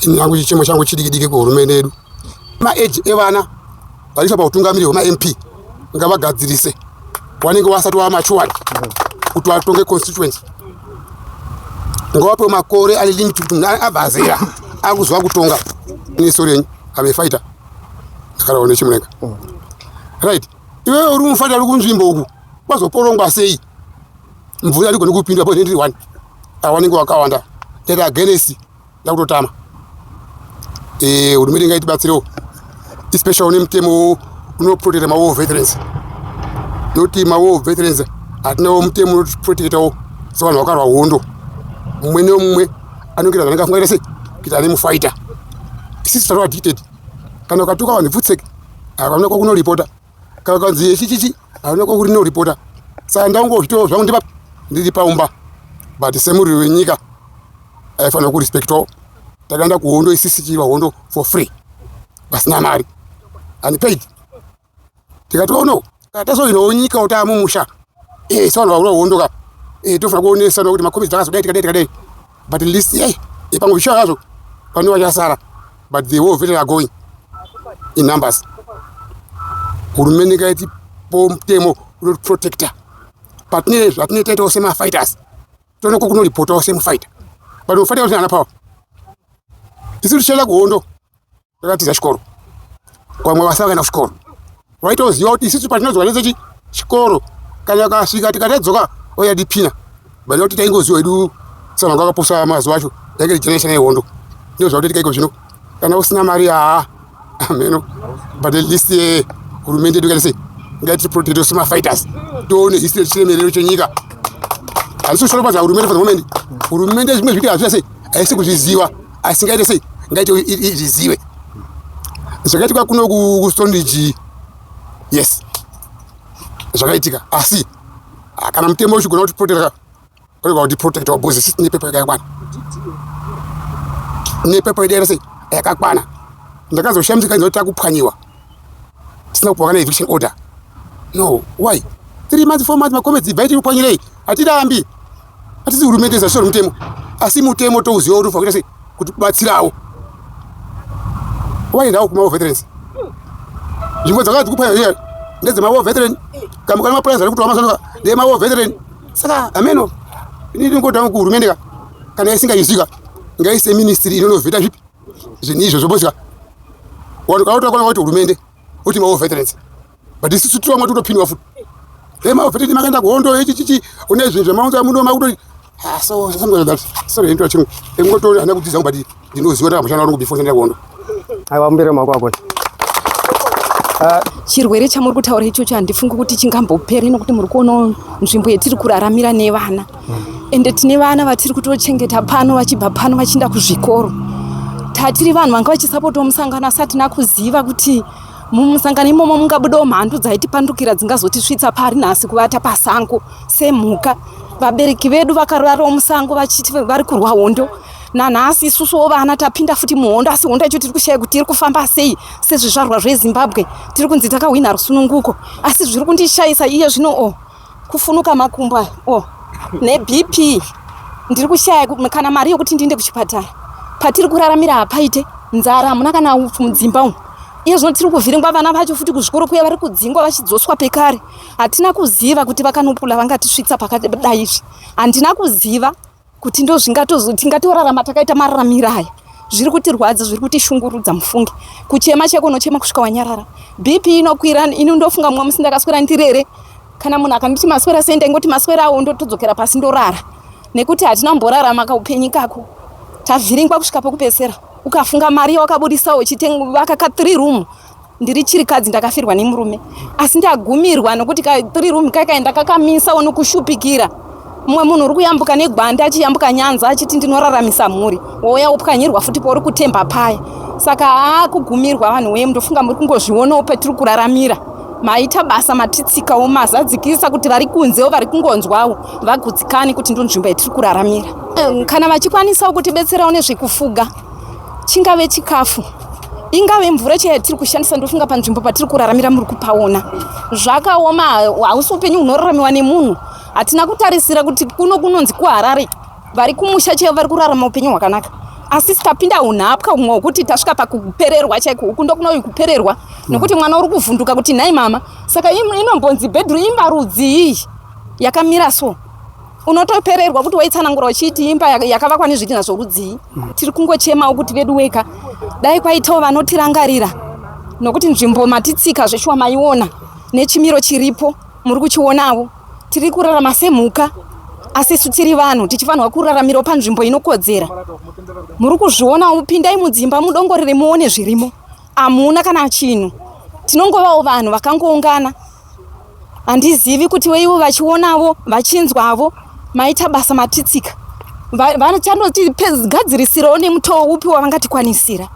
Ini yangu chichemo changu chidiki diki kuhurumende yedu, maage evana vaiswa pautungamiri hwemaMP ngavagadzirise, wanenge wasati wamatured kuti vatonge constituency, ngavape makore ane limit kuti munhu abva zera akuzwa kutonga. Nesori yenyu, ave fighter, ndakarawo nechimurenga, right? Iwewe uri mufighter, uri kunzvimbo uku wazoporongwa sei? Mvura rigone kupinda po ndiri one, awanenge wakawanda ndati against ndakutotama. Hurumende ngaitibatsirewo, especially nemutemo unoprotecta mawar veterans, nokuti mawar veterans hatinawo mutemo unotiprotectawo sevanhu vakarwa hondo. Mumwe nemumwe anonge zvanenge afunga sei kuita ane mufighter. Isisi tari addicted, kana ukatuka vanhu pfutseke, hakuna kwakunoripota, kana ukanzi chichichi, hauna kwakunoripota. Saka ndangozvitawo zvangu ndipa ndiri paumba, but semuriri wenyika aifanira kurespectawo. Takaenda kuhondo isisi chiva hondo for free, vasina mari, unpaid. Tikati ono tazoinawo nyika kuti amumusha sevanhu vaura hondo ka, tofanira kuonesana kuti makomiti takazodai, tikadai, tikadai, but at least pamwe zvisha yazvo pane vachasara, but the war veterans are going in numbers. Hurumende ngaitipo mutemo unotiprotecta patine zvatinoita itawo semafighters, tonoko kunoripotawo semufighter, but mufighter usina power. Isu tichienda kuhondo takatiza chikoro, vamwe vasava kuenda kuchikoro vaitoziva kuti isusu patinodzoka nesechi chikoro kana kasvika tikatadzoka oyadipina, but kuti taingoziva hedu sevanhu vakaposa mazuva acho, yainge generation yehondo. Ndio zvakutoitika iko zvino, kana usina mari, haa, ameno. But at least hurumende yedu kaita sei, ngaitiprotecte semafighters, tione history, chiremerero chenyika. Handisi kushoropodza hurumende for the moment. Hurumende zvimwe zviti hazvita sei, haisi kuzviziva, asi ngaite sei, ngaite izvizive zvakaitika kuno kuStoneridge. Yes, zvakaitika, asi kana mutemo uchigona kuti protecta, orega kuti protecta because sisi nepepo yakakwana, nepepo yedu sei yakakwana. Ndakazoshamisika inzwa kuti takupwanyiwa tisina kupiwa kana eviction order. No, why 3 months, 4 months? Makomedzi ibvai, tikupwanyirei? Hatirambi, hatisi hurumende zasvora mutemo, asi mutemo touziva kuti unofanira kuita sei kuti kubatsirawo. Waendawo kumawar veterans, nzvimbo dzakadzi kupwanya iya ndedzemawar veteran, kamukana mapurani ari kutowa mazuva ndemawar veteran. Saka ameno, ini ndingoda kuhurumende ka, kana isingaizwika ngaise ministry inonovheta zvipi zvinhu izvozvo bosika vanhu kana kuti hurumende kuti mawar veterans, but isusu tiwamwe totopindwa futi emawar veteran, makaenda kuhondo ichi chichi, une zvinhu zvemaunza muno makuto. Ah, so something like that. Sorry, into chirungu engotori hana kudzidza, but ndinoziva ndakamboshanda varungu before ndaenda kuhondo. Aiwa, mumbere maoko akona. Chirwere chamuri kutaura ichocho handifungi kuti chingamboperi, nokuti muri kuonawo nzvimbo yetiri kuraramira nevana, ende tine vana vatiri kutochengeta pano vachibva pano vachienda kuzvikoro. Tatiri vanhu vanga vachisapotawo musangano, asi hatina kuziva kuti mumusangano imomo mungabudawo mhandu dzaitipandukira dzingazotisvitsa pari nhasi, kuvata pasango semhuka. Vabereki vedu vakararawo musango vachiti vari kurwa hondo. Nanhasi isusuwo vana tapinda futi muhondo, asi hondo yacho tiri kushaya kuti iri kufamba sei. Sezvizvarwa zveZimbabwe tiri kunzi takahwina rusununguko, asi zviri kundishayisa iye zvino o kufunuka makumbo o neBP. Ndiri kushaya kana mari yokuti ndiende kuchipatara. Patiri kuraramira hapaite, nzara hamuna kana upfu mudzimba umu. Iye zvino tiri kuvhiringwa vana vacho futi kuzvikoro kuya vari kudzingwa vachidzoswa pekare. Hatina kuziva kuti vakanopula vangatisvitsa pakadai izvi. Handina kuziva kuti ndozvingatozo tingatorarama takaita mararamiro aya. Zviri kutirwadza, zviri kutishungurudza mufunge. Kuchema cheko unochema kusvika wanyarara. BP inokwira, ini ndofunga mumwe musi ndakaswera ndirere. Kana munhu akanditi maswera sei ndaingoti maswera awo ndotodzokera pasi ndorara. Nekuti hatina kumborarama kaupenyu ikako. Tavhiringwa kusvika pekupedzisira. Ukafunga mari yawakabudisa uchivaka ka 3 room ndiri chirikadzi ndakafirwa nemurume asi ndagumirwa nokuti ka 3 room kaikai ndakakamisawo nokushupikira mumwe munhu uri kuyambuka negwanda achiyambuka nyanza achiti ndinoraramisa mhuri wouya wopwanyirwa futi pauri kutemba paya saka haa kugumirwa vanhu wee ndofunga muri kungozvionawo patiri kuraramira maita basa matitsikawo mazadzikisa kuti vari kunzewo vari kungonzwawo vagutsikane kuti ndonzvimbo yatiri kuraramira kana vachikwanisawo kutibetserawo nezvekufuga chingave chikafu ingave mvura chaiyo yatiri kushandisa ndofunga panzvimbo patiri kuraramira muri kupaona zvakaoma hausi upenyu hunoraramiwa nemunhu hatina kutarisira kuti kuno kunonzi kuharare vari kumusha chaivo vari kurarama upenyu hwakanaka asi tapinda unhapwa humwe hwekuti tasvika pakupererwa chaiko uku ndokunoyi kupererwa nekuti mwana uri kuvhunduka kuti nhai mama saka inombonzi bedroom imba rudzii yakamira so unotopererwa kuti waitsanangura uchiti imba yakavakwa nezvidhina zvorudzii tiri kungochemawo kuti vedu weka dai kwaitawo vanotirangarira nokuti nzvimbo matitsika zveshuwa maiona nechimiro chiripo muri kuchionawo tiri kurarama semhuka asi isu tiri vanhu tichifanirwa kuraramirawo panzvimbo inokodzera muri kuzvionawo pindai mudzimba mudongorere muone zvirimo hamuna kana chinhu tinongovawo vanhu vakangoungana Handizivi kuti ivo vachionavo vachinzwavo maita basa matitsika vachanotigadzirisirawo nemutoo upi wavangatikwanisira.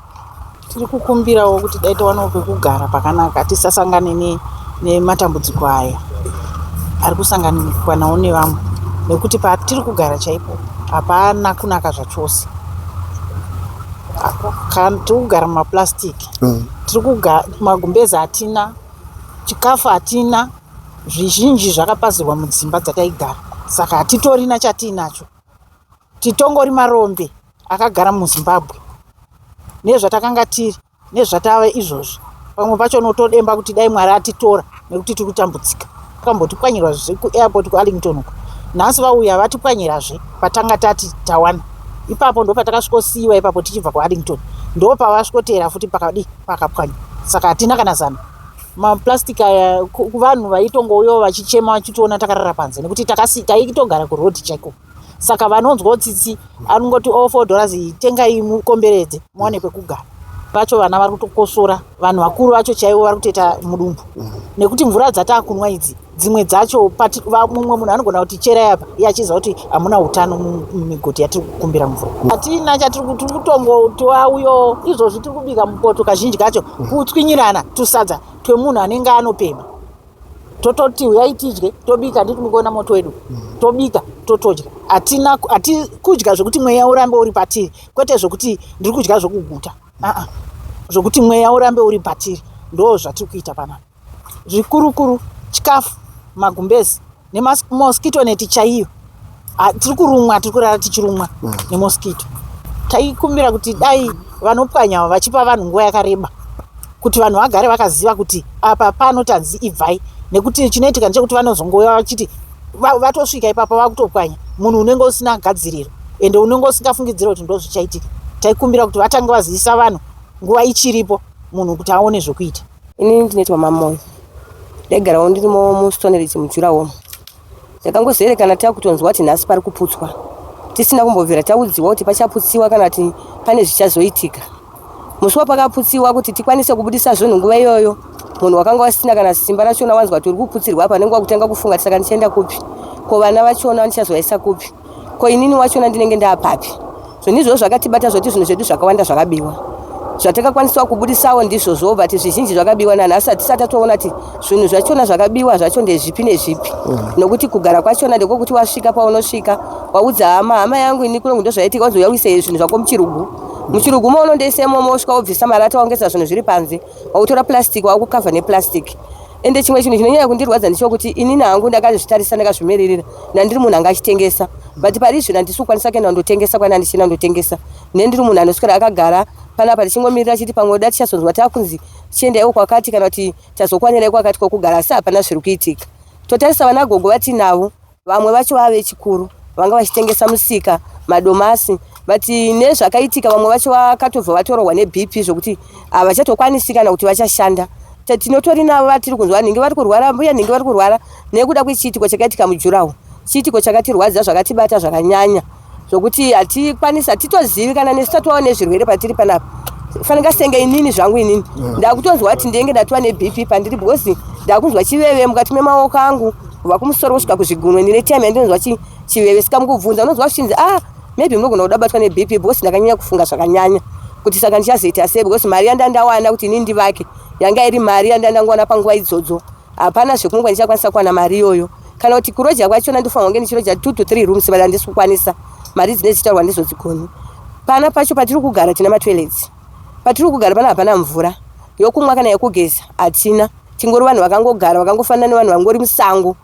Tiri kukumbirawo kuti dai tawanawo pekugara pakanaka tisasangane nematambudziko aya ari kusanganikwa nawo nevamwe nekuti patiri kugara chaipo hapana kunaka zvachose. Tiri kugara mumaplastic, tiri kugara magumbeze hatina. Chikafu hatina, zvizhinji zvakapazirwa mudzimba dzataigara saka hatitorina chatiinacho. Titongori marombe akagara muZimbabwe nezvatakanga tiri nezvatave izvozvi. Pamwe pacho unotodemba kuti dai Mwari atitora nekuti tiri kutambudzika. Takambotipwanyirwa zvekuairport kuArlington uko. Nhasi vauya vatipwanyirazve patanga tati tawana. Ipapo ndopatakasvikosiiwa ipapo tichibva kuArlington. Ndopavasvikoteera futi pakadii pakapwanywa saka hatina kana zano maplastic aya kuvanhu vaitongouyawo vachichema vachitiona takarara panze nekuti taitogara kuroad chaiko saka vanonzwawo tsitsi anongoti o oh, four dollars tengai mukomberedze muwane pekugara vacho vana vari kutokosora vanhu vakuru vacho chaivo vari kutoita mudumbu nekuti mvura dzataakunwa idzi dzimwe dzacho mumwe munhu anogona kuti cherai apa iye achiziva kuti hamuna utano mumigodhi yatiri kukumbira mvura hatina chatiri kutongotiwauyo izvozvi tiri kubika mupoto kazhinji kacho kutswinyirana tusadza twemunhu anenge anopema tototi huyai tidye tobika nditi mukuona moto wedu tobika totodya hatina hati kudya zvekuti mweya urambe uri patiri kwete zvekuti ndiri kudya zvekuguta aa zvekuti mweya urambe uri patiri ndo zvatiri kuita panapa zvikurukuru chikafu magumbezi nemosquito net chaiyo tiri kurumwa tiri kurara tichirumwa mm. nemosquito taikumbira kuti dai vanopwanya vachipa vanhu nguva yakareba kuti vanhu vagare vakaziva kuti apa pano tanzi ibvai nekuti chinoitika ndechekuti vanozongouya vachiti vatosvika ipapo vakutopwanya munhu unenge usina gadziriro ende unenge usingafungidzira kuti ndozvichaitika taikumbira kuti vatange vazivisa vanhu nguva ichiripo munhu kuti aone zvokuita Ini ndinoitwa Mamoyo. Ndaigarawo ndirimo muStoneridge mujurawo. Takangozoerekana takutonzwa kuti nhasi pari kuputswa. Tisina kumbobvira taudziwa kuti pachaputsiwa kana kuti pane zvichazoitika. Musi wapakaputsiwa kuti tikwanise kubudisa zvinhu nguva iyoyo, munhu wakanga wasina kana simba rachona wanzwa kuti uri kuputsirwa apa unenge wakutanga kufunga kuti saka ndichaenda kupi? Ko vana vachona ndichazovaisa kupi? Ko inini wachona ndinenge ndaapapi? Zvinhu izvozvo zvakatibata zvoti zvinhu zvedu zvakawanda zvakabiwa. Zvatakakwanisawo kubudisawo ndizvozvo but zvizhinji zvakabiwa nanhasi hatisati tatoona kuti zvinhu zvachona zvakabiwa zvacho ndezvipi nezvipi mm. nokuti kugara kwachona ndekwokuti wasvika paunosvika waudza hama hama yangu ini kunongu ndozvaitika wanzi uya uise zvinhu zvako muchirugu muchirugu maunondoisa imomo wosvika wobvisa marata waongesa zvinhu zviri panze wautora plastic wakukavha neplastic. Ende chimwe chinhu chinonyanya kundirwadza ndechokuti inini hangu ndakazvitarisa ndakazvimiririra ndandiri munhu anga achitengesa but pari zvino handisi kukwanisa kuenda kundotengesa kwana ndichienda kundotengesa nendiri munhu anoswera akagara panapa tichingomirira chiti pamwe da tichazonzwa takunzi chiendaiwo kwakati kana kuti tazokwanirai kwakati kwokugara asi hapana zviri kuitika. Totarisa vana gogo vatinavo Vamwe vacho vava vechikuru vanga vachitengesa musika madomasi but nezvakaitika vamwe vacho vakatobva vatorohwa nebp zvokuti havachatokwanisi kana kuti vachashanda. Tinotori navo vatiri kunzwa nhingi vari kurwara mbuya nhingi vari kurwara nekuda kwechiitiko chakaitika mujuraho. Chiitiko chakatirwadza zvakatibata zvakanyanya zvokuti hatikwanisi hatitozivi kana nesu tatova nezvirwere patiri panapa fanika senge inini zvangu inini mm. ndakutonzwa kuti ndenge ndatova nebp pandiri because ndakunzwa chiveve mukati memaoko angu kubva kumusoro kusvika kuzvigunwe ndine time yandinonzwa chiveve sika mukubvunza unonzwa zvichinzi ah maybe munogona kuda batwa nebp because ndakanyanya kufunga zvakanyanya kuti saka ndichazoita sei because mari yandandawana kuti inini ndivake yanga iri mari yandandangowana panguva idzodzo hapana zvekunguva ndichakwanisa kuwana mari iyoyo kana kuti kuroja kwachona ndofanira kunge ndichiroja 2 to 3 rooms but handisi kukwanisa mari dzinenge dzichitaurwa handizodzigoni pana pacho patiri kugara tina matoilets patiri kugara pana hapana mvura yokumwa kana yekugeza hatina tingori vanhu vakangogara vakangofanana nevanhu vangori musango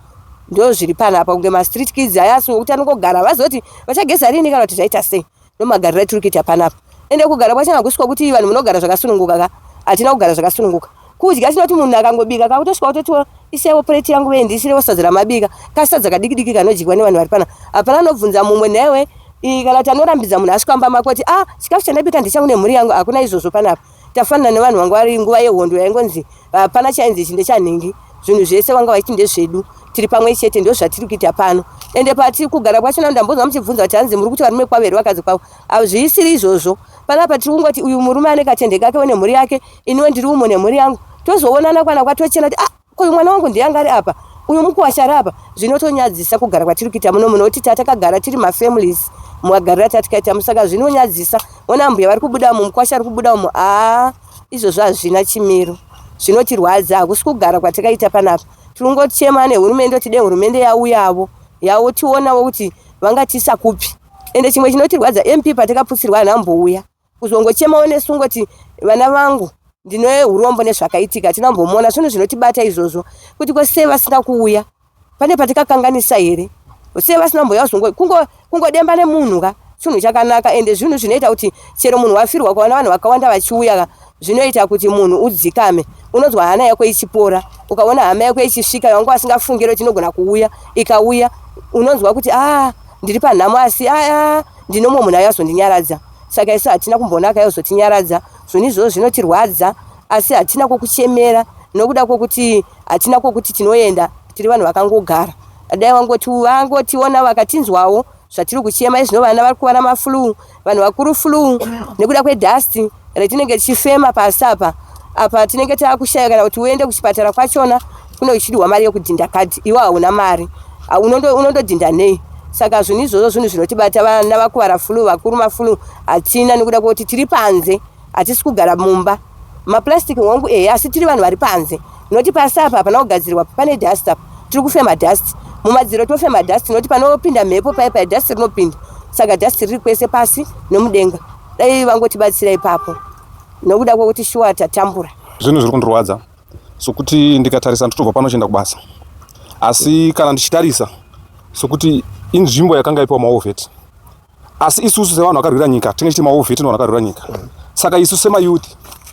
ndo zviri panapa kunge mastreet kids aya asi ngokuti anongogara vazoti vachageza rini kana kuti zvaita sei ndomagariro atiri kuita panapa ende kugara kwacho hakusi kwakuti vanhu munogara zvakasununguka ka hatina kugara zvakasununguka kudya tinoti munhu akangobika kakutosvika kutotiwo isaiwo pureti yangu vee ndiisirewo sadza ramabika kasadza kadiki diki kanodyiwa nevanhu vari pana hapana anobvunza mumwe newe kana kuti anorambidza munhu asvika mumba mako kuti ah chikafu chandabika ndechangu nemhuri yangu hakuna izvozvo panapa tafanana nevanhu vanga vari nguva yehondo yaingonzi hapana chainzi ichi ndechanhingi zvinhu zvese vanga vachiti ndezvedu tiri pamwe chete ndozvatiri kuita pano ende pati kugara kwachona ndambonzwa muchibvunza kuti hanzi muri kuti varume kwavo here vakadzi kwavo hazviisiri izvozvo panapa tiri kungoti uyu murume ane katende kake nemhuri yake iniwo ndiri umo nemhuri yangu tozoonana kwana kwatochena kuti ah ko mwana wangu ndiye anga ari apa uyu mukuwasha ari apa zvinotonyadzisa kugara kwatiri kuita muno munoti tatakagara tiri mafamilies mumagariro atatikaita musaka zvinonyadzisa ona mbuya vari kubuda umu mukwasha ari kubuda umu haa izvozvo hazvina chimiro zvinotirwadza hakusi kugara kwatakaita panapa tiringochema nehurumende kuti dei hurumende yauyavo yaotionawo kuti vangatiisa kupi ende chimwe chinotirwadza mp patakaputsirwa hana mbouya kuzongochemawo nesu ngoti vana vangu ndine urombo nezvakaitika hatina kumbomuona zvinhu zvinotibata izvozvo kuti ko sei vasina kuuya pane patikakanganisa here sei vasina kumbouya kungodemba kungo nemunhu ka chinhu chakanaka ende zvinhu zvinoita kuti chero munhu wafirwa ukaona vanhu vakawanda vachiuya ka zvinoita kuti munhu udzikame unonzwa hana yako ichipora ukaona hama yako ichisvika yawanga wasingafungire kuti inogona kuuya ikauya unonzwa kuti ah ndiri panhamo asi aa ah, ndine umwe munhu ayazondinyaradza saka isu hatina kumboona akayozotinyaradza zvinhu izvozvo zvinotirwadza asi hatina kwokuchemera nokuda kwokuti hatina kwokuti tinoenda tiri vanhu vakangogara dai vangoti vangotiona vakatinzwawo zvatiri kuchema izvino vana vari kuvana maflu vanhu vakuru flu nekuda kwedust retinenge tichifema pasi apa apa tinenge taakushaya kana kuti uende kuchipatara kwachona kune kuchidiwa mari yekudhinda kadhi iwe hauna mari unondodhinda nei saka zvinhu izvozvo zvinhu zvinotibata vana vakuvara flu vakuru maflu hatina nekuda kwekuti tiri panze hatisi kugara mumba maplastic hongu ehe asi tiri vanhu vari panze noti pasi apa hapana kugadzirwa pane dust apa tiri kufema dust mumadziro tofema dust noti panopinda mhepo paye paye dust rinopinda saka dust riri kwese pasi nomudenga dai vangotibatsira ipapo nokuda kwekuti shuwa tatambura zvinhu zviri kundirwadza sokuti ndikatarisa ndotobva pano chienda kubasa asi kana ndichitarisa sokuti inzvimbo yakanga ipiwa maovheti asi isusu sevanhu vakarwira nyika tinenge chiti maovheti nevanhu vakarwira nyika saka isu semayouth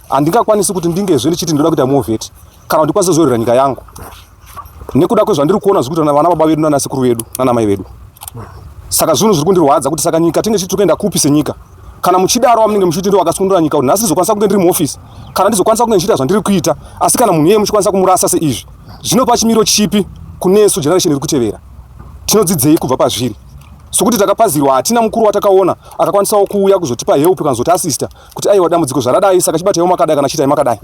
handingakwanisi kuti ndingezve ndichiti ndinoda kuita muovheti kana kuti ndikwanise kuzorwira nyika yangu nekuda kwezvandiri kuona zviri kuitwa navana baba vedu nanasekuru vedu nanamai vedu saka zvinhu zviri kundirwadza kuti saka nyika tinge chiti kuenda kupi senyika kana muchidaro amunenge muchiti ndo vakasundura nyika kuti nhasi ndizokwanisa kunge ndiri muofisi kana ndizokwanisa kunge ndichiita zvandiri kuita asi kana munhu iyeye muchikwanisa kumurasa seizvi zvinopa chimiro chipi kunesu generation iri kutevera tinodzidzei kubva pazviri sokuti takapazirwa hatina mukuru watakaona akakwanisawo kuuya kuzotipa help kana kuzotiasista kuti aiwa dambudziko zvaradai saka chibataiwo makadai kana chiitai makadai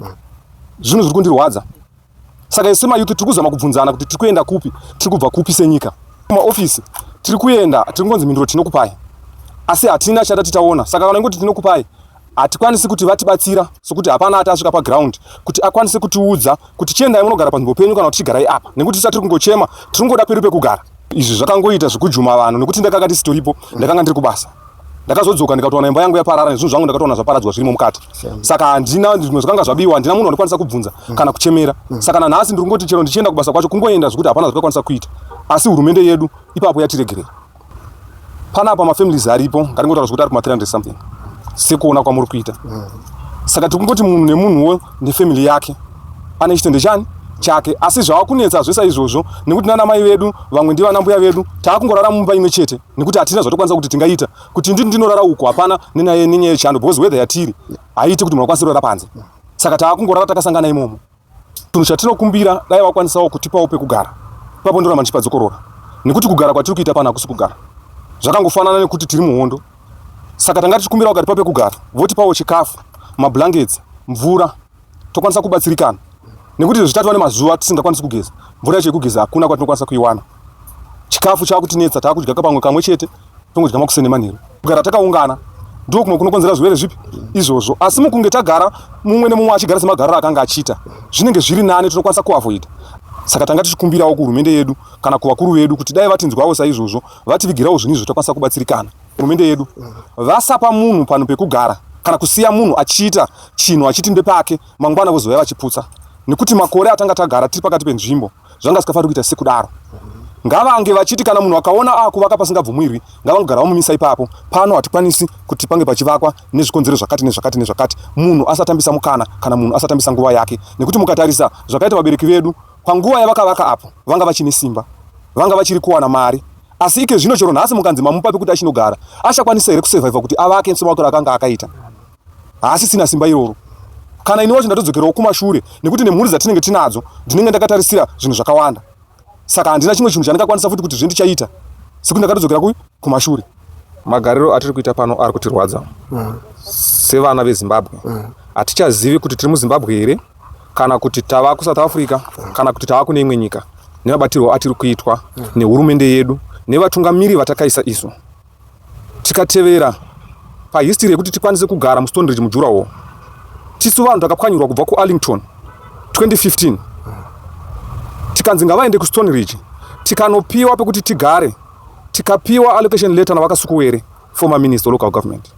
zvinhu zviri kundirwadza Saka isu semayouth tiri kuzama kubvunzana kuti tiri kuenda kupi, tiri kubva kupi senyika. Kumaofisi tiri kuenda tiri kungonzi mhinduro tinokupai, asi hatina chatati taona. Saka kana ingoti tinokupai hatikwanisi kuti vatibatsira sokuti hapana ati asvika paground kuti akwanise kutiudza kuti chiendai munogara panzvimbo penyu kana kuti chigarai apa nekuti tisati tiri kungochema tiri kungoda pedu pekugara. Izvi zvakangoita zvekujuma vanhu nekuti ndakanga ndisitoripo, ndakanga ndiri kubasa. Ndakazodzoka ndikatowana imba yangu yaparara nezvinhu zvangu ndakatowana zvaparadzwa zvirimo mukati. Saka handina zvimwe zvakanga zvabiwa, handina munhu wandikwanisa kubvunza kana kuchemera. Saka nanhasi ndiri kungoti chero ndichienda kubasa kwacho kungoenda zvekuti hapana zvakakwanisa kuita. Asi hurumende yedu ipapo yatiregerera. Panapa mafamilies aripo ngatingotaura zvekuti ari kuma 300 something sekuona kwamuri kuita. Saka tiri kungoti munhu nemunhuwo nefamily yake ane chitende chani chake. Asi zvava kunetsa zvese izvozvo nekuti nana mai vedu vamwe ndivana mbuya vedu taakungorara mumba imwe chete nekuti hatina zvatokwanisa kuti tingaita kuti ndini ndinorara uko hapana nenyaya nenyaya yechando because weather yatiri haiiti kuti munhu akwanise kurara panze. Saka taakungorara takasangana imomo. Chinhu chatinokumbira dai vakwanisawo kutipawo pekugara ipapo ndoramba ndichipadzokorora nekuti kugara kwatiri kuita pano hakusi kugara zvakangofanana nekuti tiri muhondo saka tanga tichikumbira vakatipa pekugara votipawo chikafu mablankets mvura tokwanisa kubatsirikana nekuti izvo zvitatova nemazuva tisingakwanisi kugeza mvura yacho yekugeza hakuna kwatinokwanisa kuiwana chikafu chakutinetsa taakudya kapamwe kamwe chete tongodya makuseni nemanheru kugara takaungana ndiko kumwe kunokonzera zvirwere zvipi izvozvo asi mukunge tagara mumwe nemumwe achigara semagariro akanga achiita zvinenge zviri nani tinokwanisa kuavoida saka tanga tichikumbirawo kuhurumende yedu kana kuvakuru vedu kuti dai vatinzwawo saizvozvo vativigirawo zvinhu izvo takwanisa kubatsirikana hurumende yedu vasapa munhu panhu pekugara kana kusiya munhu achiita chinhu achiti ndepake mangwana vozouya vachiputsa nekuti makore atanga tagara tiri pakati penzvimbo zvanga zvisikafaniri kuita sekudaro. Ngavange vachiti kana munhu akaona akuvaka pasingabvumirwi ngavangogara vamumisa ipapo. Pano hatikwanisi kuti pange pachivakwa nezvikonzero zvakati nezvakati nezvakati. Munhu asatambisa mukana kana munhu asatambisa nguva yake nekuti mukatarisa zvakaita vabereki vedu panguva yavakavaka apo vanga vachine simba, vanga vachiri kuwana mari asi ike zvino chero nhasi mukanzi mamupa pekuti achinogara achakwanisa here kusurvivor kuti avake semavakiro akanga akaita? Haasisina simba iroro. Kana ini wacho ndatodzokerawo kumashure nekuti nemhuri dzatinenge tinadzo ndinenge ndakatarisira zvinhu zvakawanda. Saka handina chimwe chinhu chandingakwanisa futi kuti zve ndichaita sekuti ndakatodzokera kui kumashure. Magariro atiri kuita pano ari kutirwadza sevana veZimbabwe. Hatichazivi kuti tiri muZimbabwe here kana kuti tava kuSouth Africa kana kuti tava kune imwe nyika nemabatirwo atiri kuitwa nehurumende yedu nevatungamiri vatakaisa isu. Tikatevera pahistory yekuti tikwanise kugara muStoneridge mudurawall, tisu vanhu takapwanyirwa kubva kuArlington 2015 tikanzi ngavaende kuStoneridge, tikanopiwa pekuti tigare, tikapiwa allocation letter naVaKasukuwere, former minister local government,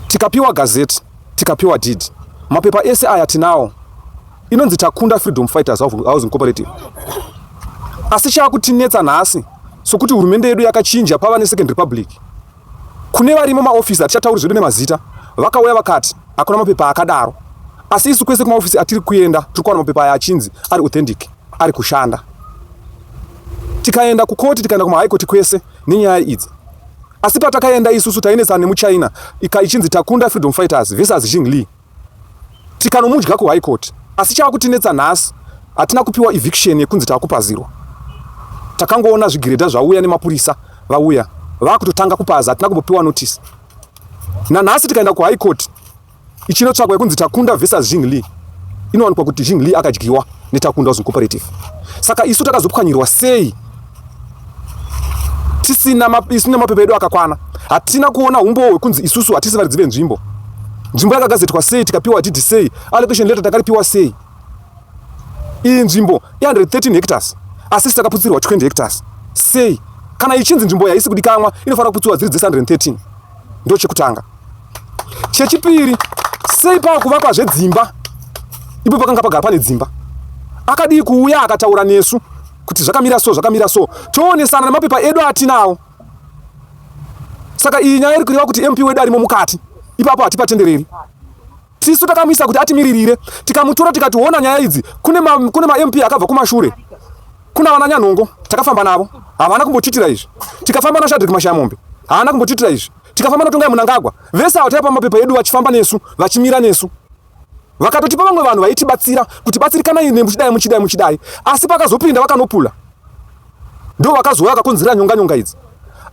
tikapiwa gazette, tikapiwa deed. Mapepa ese aya tinawo. Inonzi Takunda Freedom Fighters Housing Cooperative. Asi chakutinetsa nhasi sokuti hurumende yedu yakachinja pava neSecond Republic. Kune varimo maofisi hatichatauri zvedu nemazita vakauya vakati hakuna mapepa akadaro. Asi isu kwese kumaofisi atiri kuenda tiri kuwana mapepa aya achinzi ari authentic, ari kushanda. Tikaenda kukoti tikaenda kumahigh court kwese nenyaya idzi. Asi patakaenda isusu tainetsana nemuChina ika ichinzi Takunda Freedom Fighters versus Jing Li. Tikanomudya kuHigh Court. Asi chaakutinetsa nhasi hatina kupiwa eviction yekunzi taakupazirwa. Takangoona zvigiredha zvauya nemapurisa vauya vaakutotanga kupaza hatina kumbopiwa notice. Nanhasi tikaenda kuHigh Court ichinotsvakwa yekunzi Takunda versus Jing Li inowanikwa kuti Jing Li akadyiwa neTakunda Housing Cooperative. Saka isu takazopwanyirwa sei tisina isu nemapepa edu akakwana? Hatina kuona umbowo hwekunzi isusu hatisi varidzi venzvimbo. Nzvimbo yakagazetwa sei, tikapiwa deed sei, allocation letter takaripiwa sei? Iyi nzvimbo i113 hectares asi isu takaputsirwa 20 hectares sei? Kana ichinzi nzvimbo haisi kudikanwa inofanira kuputsirwa dziri dzese 113. Ndochekutanga. Chechipiri, sei pakuvakwa zvedzimba ipo pakanga pagara pane dzimba? Akadii kuuya akataura nesu kuti zvakamira so zvakamira so, toonesana nemapepa edu atinawo. Saka iyi nyaya iri kureva kuti MP wedu arimo mukati ipapo, hatipatendereri. Tisu takamuisa kuti atimiririre, tikamutora tikati ona nyaya idzi kune ma, kune ma MP akabva kumashure kuna vana Nyanhongo takafamba navo havana kumbotitira izvi. Tikafamba naShadrick Mashayamombe haana kumbotitira izvi. Tikafamba naTongai Mnangagwa vese ava taipa mapepa edu vachifamba nesu vachimira nesu. Vakatotipa vamwe vanhu vaitibatsira kuti batsirikanai muchidai muchidai muchidai, asi pakazopinda vakanopula ndo vakazouya vakakonzera nyonga nyonga idzi.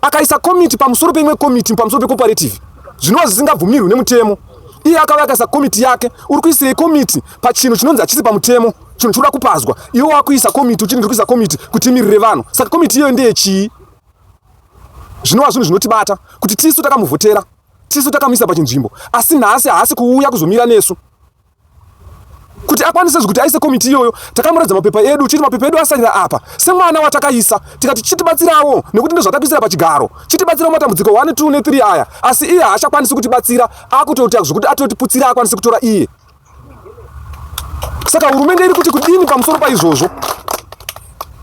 Akaisa komiti pamusoro peimwe komiti pamusoro pecooperative zvinova zvisingabvumirwi nemutemo. Iye akauya akaisa komiti yake. Uri kuisirei komiti pachinhu chinonzi hachisi pamutemo, chinhu chinoda kupazwa? Iwe wakuisa komiti uchiti ndiri kuisa komiti kuti imirire vanhu, saka komiti iyoyo ndeyechii? Zvinova zvinhu zvinotibata kuti tisu takamuvhotera, tisu takamuisa pachinzvimbo, asi nhasi haasi kuuya kuzomira nesu. Kuti akwanise zvekuti aise komiti iyoyo, takamuratidza mapepa edu, chiti mapepa edu asarira apa semwana watakaisa, tikati chitibatsirawo nekuti ndozvatakaisira pachigaro, chitibatsirawo matambudziko 1 2 ne 3 aya, asi iye haachakwanisi kutibatsira, akutoita zvekuti atotiputsira akwanise kutora iye. Saka hurumende iri kuti kudini pamusoro paizvozvo?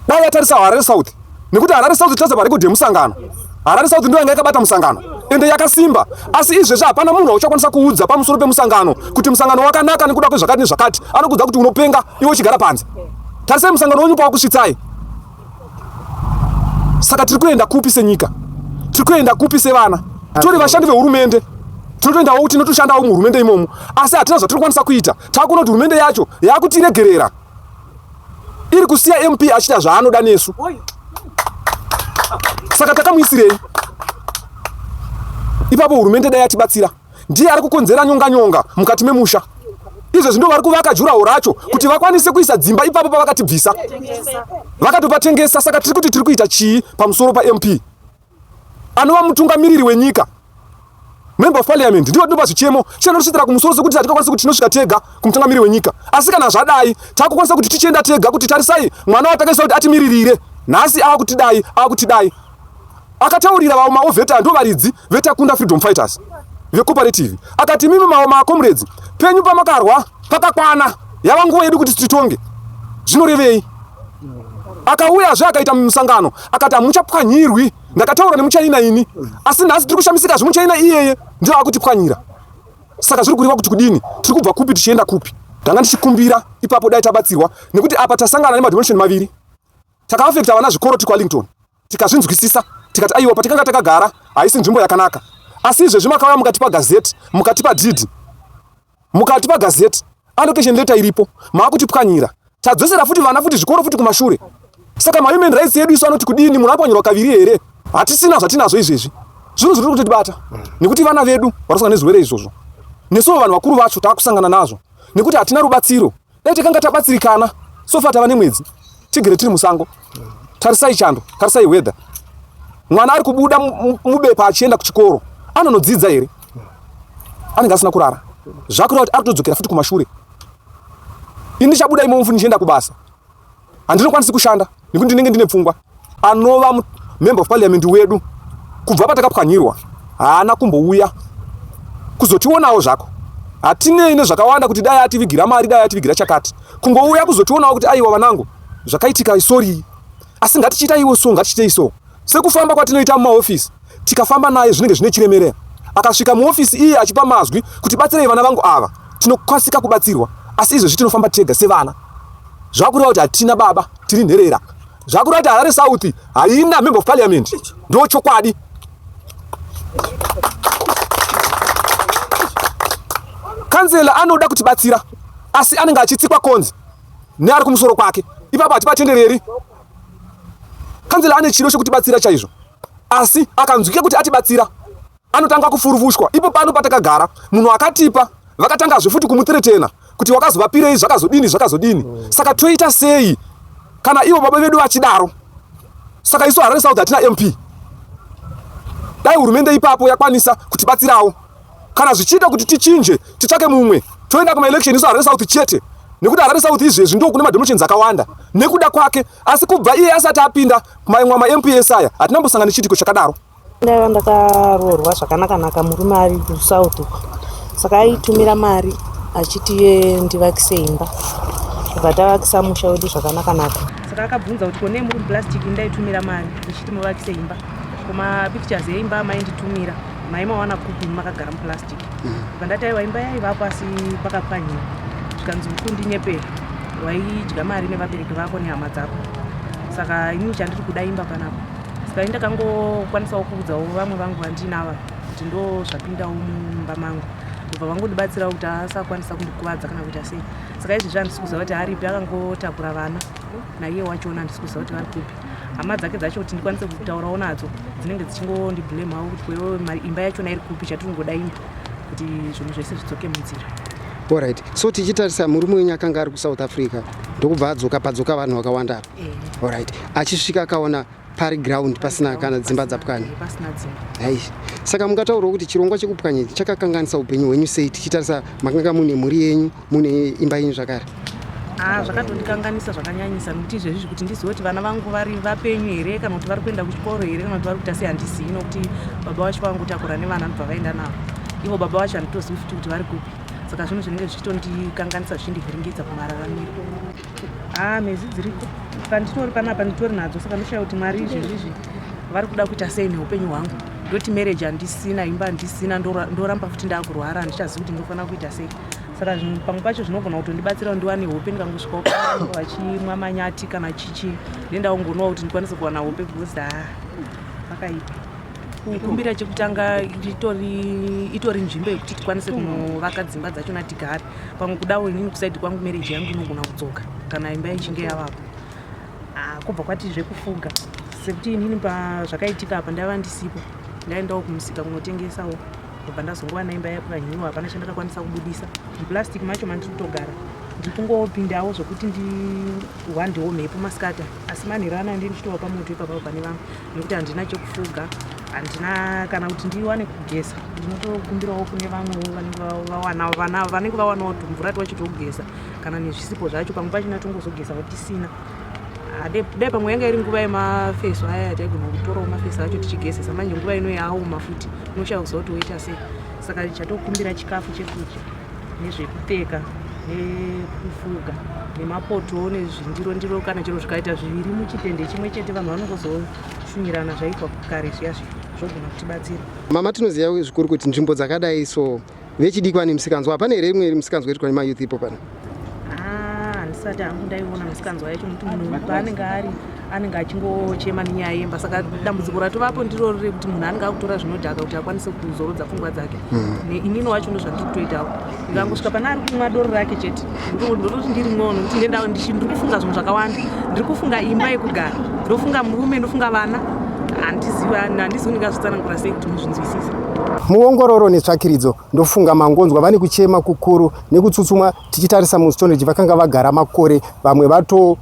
Dai yatarisa Harare South, nekuti Harare South tichaza parekodhi yemusangano. Harare South ndiyo yanga yakabata musangano ende yakasimba, asi izvezvi hapana munhu wauchakwanisa kuudza pamusoro pemusangano kuti musangano wakanaka nekuda kwezvakati nezvakati. Anokuudza kuti unopenga iwe uchigara panze. Tarisai musangano wenyu pawakusvitsai. Saka tiri kuenda kupi senyika? Tiri kuenda kupi sevana? Tori vashandi vehurumende, tinotoendawo kuti tinotoshandawo muhurumende imomo, asi hatina zvatiri kukwanisa kuita. Takuona kuti hurumende yacho yakutiregerera, iri kusiya MP achiita zvaanoda nesu. Saka takamuisirei ipapo? Hurumende dai yatibatsira. Ndiye ari kukonzera nyonga nyonga mukati memusha. Izvezvi ndo vari kuvaka juraho racho kuti vakwanise kuisa dzimba ipapo pavakatibvisa, vakatopatengesa. Saka tiri kuti tiri kuita chii pamusoro paMP anova mutungamiriri wenyika, member of parliament? Ndivo tinopa zvichemo chinonosvitira kumusoro, sekuti hatingakwanisi kuti tinosvika tega kumutungamiriri wenyika, asi kana zvadai takukwanisa kuti tichienda tega kuti tarisai mwana watakaisa kuti atimiririre, nhasi ava kutidai, ava kutidai. Akataurira vavo maovheta ndo varidzi veTakunda Freedom Fighters vecooperative, akati imimi makomrades penyu pamakarwa pakakwana, yava nguva yedu kuti titonge. Zvinorevei? Akauyazve akaita musangano akati hamuchapwanyirwi, ndakataura nemuchaina ini, asi nhasi tiri kushamisika zvemuchaina iyeye ndio akutipwanyira. Saka zviri kureva kuti kudini? Tiri kubva kupi tichienda kupi? Ndanga ndichikumbira ipapo dai tabatsirwa, nekuti apa tasangana nemademolition maviri takaafekta vana zvikoro tiri kuArlington. Tikazvinzwisisa tikati aiwa, patikanga takagara haisi nzvimbo yakanaka, asi izvezvi makauya mukatipa gazeti, mukatipa dhidhi, mukatipa gazeti, allocation letter iripo, maakutipwanyira. Tadzosera futi vana futi zvikoro futi kumashure. Saka mahuman rights edu isu anoti kudini? Munhu apwanyirwa kaviri here? Hatisina zvatinazvo izvezvi, zvinhu zviri kutotibata nekuti vana vedu vari kusangana nezvirwere izvozvo, nesuwo vanhu vakuru vacho taakusangana nazvo nekuti hatina rubatsiro. Dai takanga tabatsirikana sofa tava nemwedzi tigere tiri musango. Tarisai chando, tarisai weather. Mwana ari kubuda mubepa achienda kuchikoro anonodzidza here? Anenge asina kurara, zvakureva kuti ari kutodzokera futi kumashure. Ini ndichabuda imomo futi ndichienda kubasa, handinokwanisi kushanda nekuti ndinenge ndine pfungwa. Anova member of parliament wedu kubva patakapwanyirwa haana kumbouya kuzotionawo zvako. Hatinei nezvakawanda kuti dai ativigira mari, dai ativigira chakati, kungouya kuzotionawo kuti aiwa vanangu, zvakaitika sorry, asi ngatichiitaiwo so, ngatichiitei so. Sekufamba kwatinoita mumaofisi, tikafamba naye zvinenge zvine chiremerera. Akasvika muofisi iye achipa mazwi kuti batsirei vana vangu ava, tinokasika kubatsirwa. Asi izvezvi tinofamba tega sevana, zvakureva kuti hatina baba, tiri nherera. Zvakureva kuti Harare South haina member of parliament, ndo chokwadi. Kanzela anoda kutibatsira asi anenge achitsikwa konzi neari kumusoro kwake, ipapo hatipatendereri. Kanzela ane chido chekutibatsira chaizvo, asi akanzwika kuti atibatsira anotanga kufurufushwa. Ipo pano patakagara, munhu akatipa vakatangazve futi kumuthreatena kuti wakazovapirei, zvakazodini, zvakazodini. Saka toita sei kana ivo baba vedu vachidaro? Saka isu Harare South hatina MP. Dai hurumende ipapo yakwanisa kutibatsirawo, kana zvichiita kuti tichinje, titsvake mumwe, toenda kumaelection isu Harare South chete, nekuti Harare South izvezvi ndo kune madonations akawanda nekuda kwake. Asi kubva iye asati apinda maimwa maMPs aya, hatina kumbosangana nechiitiko chakadaro. Ndaiva ndakaroorwa zvakanaka-naka, murume ari kuSouth uko, saka aitumira mari achiti iye ndivakise imba, kubva tavakisa musha wedu zvakanaka-naka. Saka akabvunza kuti kone muri muplastic, ndaitumira mari ndichiti muvakise imba, ko mapictures eimba mainditumira maimawana kupi makagara muplastic? Bva ndati aiwa, imba yaivapo asi pakapwanyiwa. Zvikanzi uri kundinyepera, waidya mari nevabereki vako nehama dzako, saka inini chandiri kuda imba panapa. Saka ini ndakangokwanisawo kuudzawo vamwe vangu vandinava kuti ndo zvapindawo mumba mangu, kubva vangondibatsirawo kuti asakwanisa kundikuvadza kana kuita sei. Saka izvezvi handisi kuziva kuti aripi, akangotakura vana naiye wachona, handisi kuziva kuti vari kupi. Hama dzake dzacho kuti ndikwanise kutaurawo nadzo dzinenge dzichingondiblamewo kuti kwewe imba yachona iri kupi, chatiri kungoda imba kuti zvinhu zvese zvidzoke munzira. Alright. So tichitarisa murume wenyu akanga ari kuSouth Africa ndokubva adzoka, padzoka vanhu vakawanda apa. Alright. Achisvika akaona Pari ground pasina kana dzimba dzapwanya. Pasina dzimba. Hai. Saka mungataurawo kuti chirongwa chekupwanya ichi chakakanganisa upenyu hwenyu sei tichitarisa makanga mune mhuri yenyu mune imba yenyu zvakare? Ah, zvakatondikanganisa zvakanyanyisa nokuti izvezvi kuti ndizive kuti vana vangu vari vapenyu here kana kuti vari kuenda kuchikoro here kana kuti vari kuita sei handizivi nokuti baba vacho vangotakura nevana ndobva vaenda navo ivo baba vacho handitozivi futi kuti vari kupi saka zvinhu zvinenge zvichitondikanganisa zvichindivhiringidza pamararamiro. Ah, mhezi dziriko panditori panapa nditori nadzo saka ndoshaya kuti mwari izvezvi izvi vari kuda kuita sei neupenyu hwangu ndoti marriage handisina imba handisina ndoramba futi ndakurwara handichazivi kuti ndofanira kuita sei saka pamwe pacho zvinogona kutondibatsira ndiwane hope ndikangosvikawo vachimwa manyati kana chichi ndendaungonowa kuti ndikwanise kuwana hope because haa pakaipa kukumbira chekutanga itori itori nzvimbo yekuti tikwanise kunovaka dzimba dzachona tigare pamwe kudawo inini kusaidi kwangu marriage yangu inogona kudzoka kana imba ichinge yavako ah, kubva kwati zvekufuga sekuti inini pazvakaitika apa ndaiva ndisipo ndaendawo kumusika kunotengesawo ndobva ndazongowana imba yapwanyiwa hapana chandakakwanisa kubudisa muplastic macho mandiri kutogara ndiri kungopindawo zvekuti ndihwandewo mhepo masikati asi manheru anaya ndi ndichitova pamoto ipapa pane vamwe nekuti handina chekufuga handina kana kuti ndiwane kugeza ndinotokumbirawo kune vamwewo vanenge vawanawo tumvura twacho twekugeza kana nezvisipo zvacho pamwe pachona tongozogezawo tisina Ah, dai pamwe yanga iri nguva yemafeso aya yataigona kutorawo mafeso acho tichigezesa manje nguva ino yaoma futi unoshaya kuziva kuti woita sei saka chatokumbira chikafu chekudya nezvekupfeka nekufuga nemapoto nezvindiro ndiro kana chero zvikaita zviviri muchitende chimwe chete vanhu vanongozoshunyirana zvaitwa kare zviya zviya zvogona kutibatsira. Mama tinoziva zvikuru kuti nzvimbo dzakadai so vechidiki vane misikanzwa hapana here imwe misikanzwa iri nemayouth ipo pano? Ah, handisati hangu ndaiona misikanzwa yacho nokuti munhu paanenge ari anenge achingochema nenyaya yemba saka dambudziko ratovapo ndiroro rekuti munhu anenge akutora zvinodhaka kuti akwanise kuzorodza pfungwa dzake hmm. inini wacho ndozvandiri kutoitawo ndikangosvika pane ari kumwa doro rake chete ndototi ndiri mwono nokuti ndiri kufunga zvinhu zvakawanda ndiri kufunga imba yekugara ndofunga murume ndofunga vana handizivi handizivi ndingazvitsanangura sei kuti muzvinzwisise muongororo netsvakiridzo ndofunga mangonzwa vane kuchema kukuru nekutsutsumwa tichitarisa mustonage vakanga vagara makore vamwe vato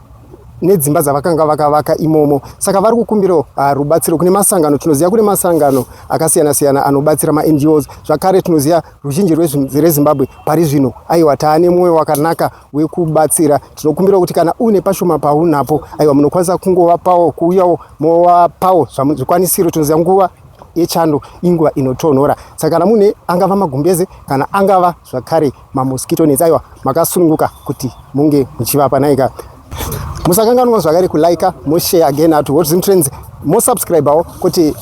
nedzimba dzavakanga vakavaka imomo saka vari kukumbirawo ah, rubatsiro kune masangano tinoziva kune masangano akasiyana siyana anobatsira maNGOs zvakare tinoziva ruzhinji rwezimbabwe pari zvino aiwa taane mwoyo wakanaka wekubatsira tinokumbira kuti kana une pashoma paunapo aiwa munokwanisa kungovapawo kuuyawo movapawo zvikwanisiro tinoziva nguva yechando inguva inotonhora saka kana mune angava magumbeze kana angava zvakare mamosquito nets aiwa makasununguka kuti munge muchivapa naika musakanganwa zvakare kulika moshare again at Hot Zim Trends mosubscribewo kuti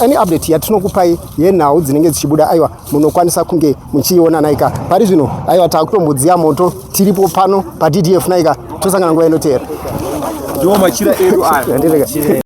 any update yatinokupai yenhau dzinenge dzichibuda aiwa munokwanisa kunge muchiiona naika pari zvino aiwa takutombodziya moto tiripo pano paDDF naika tosangana nguva inoteera ndiwo machira edu aya.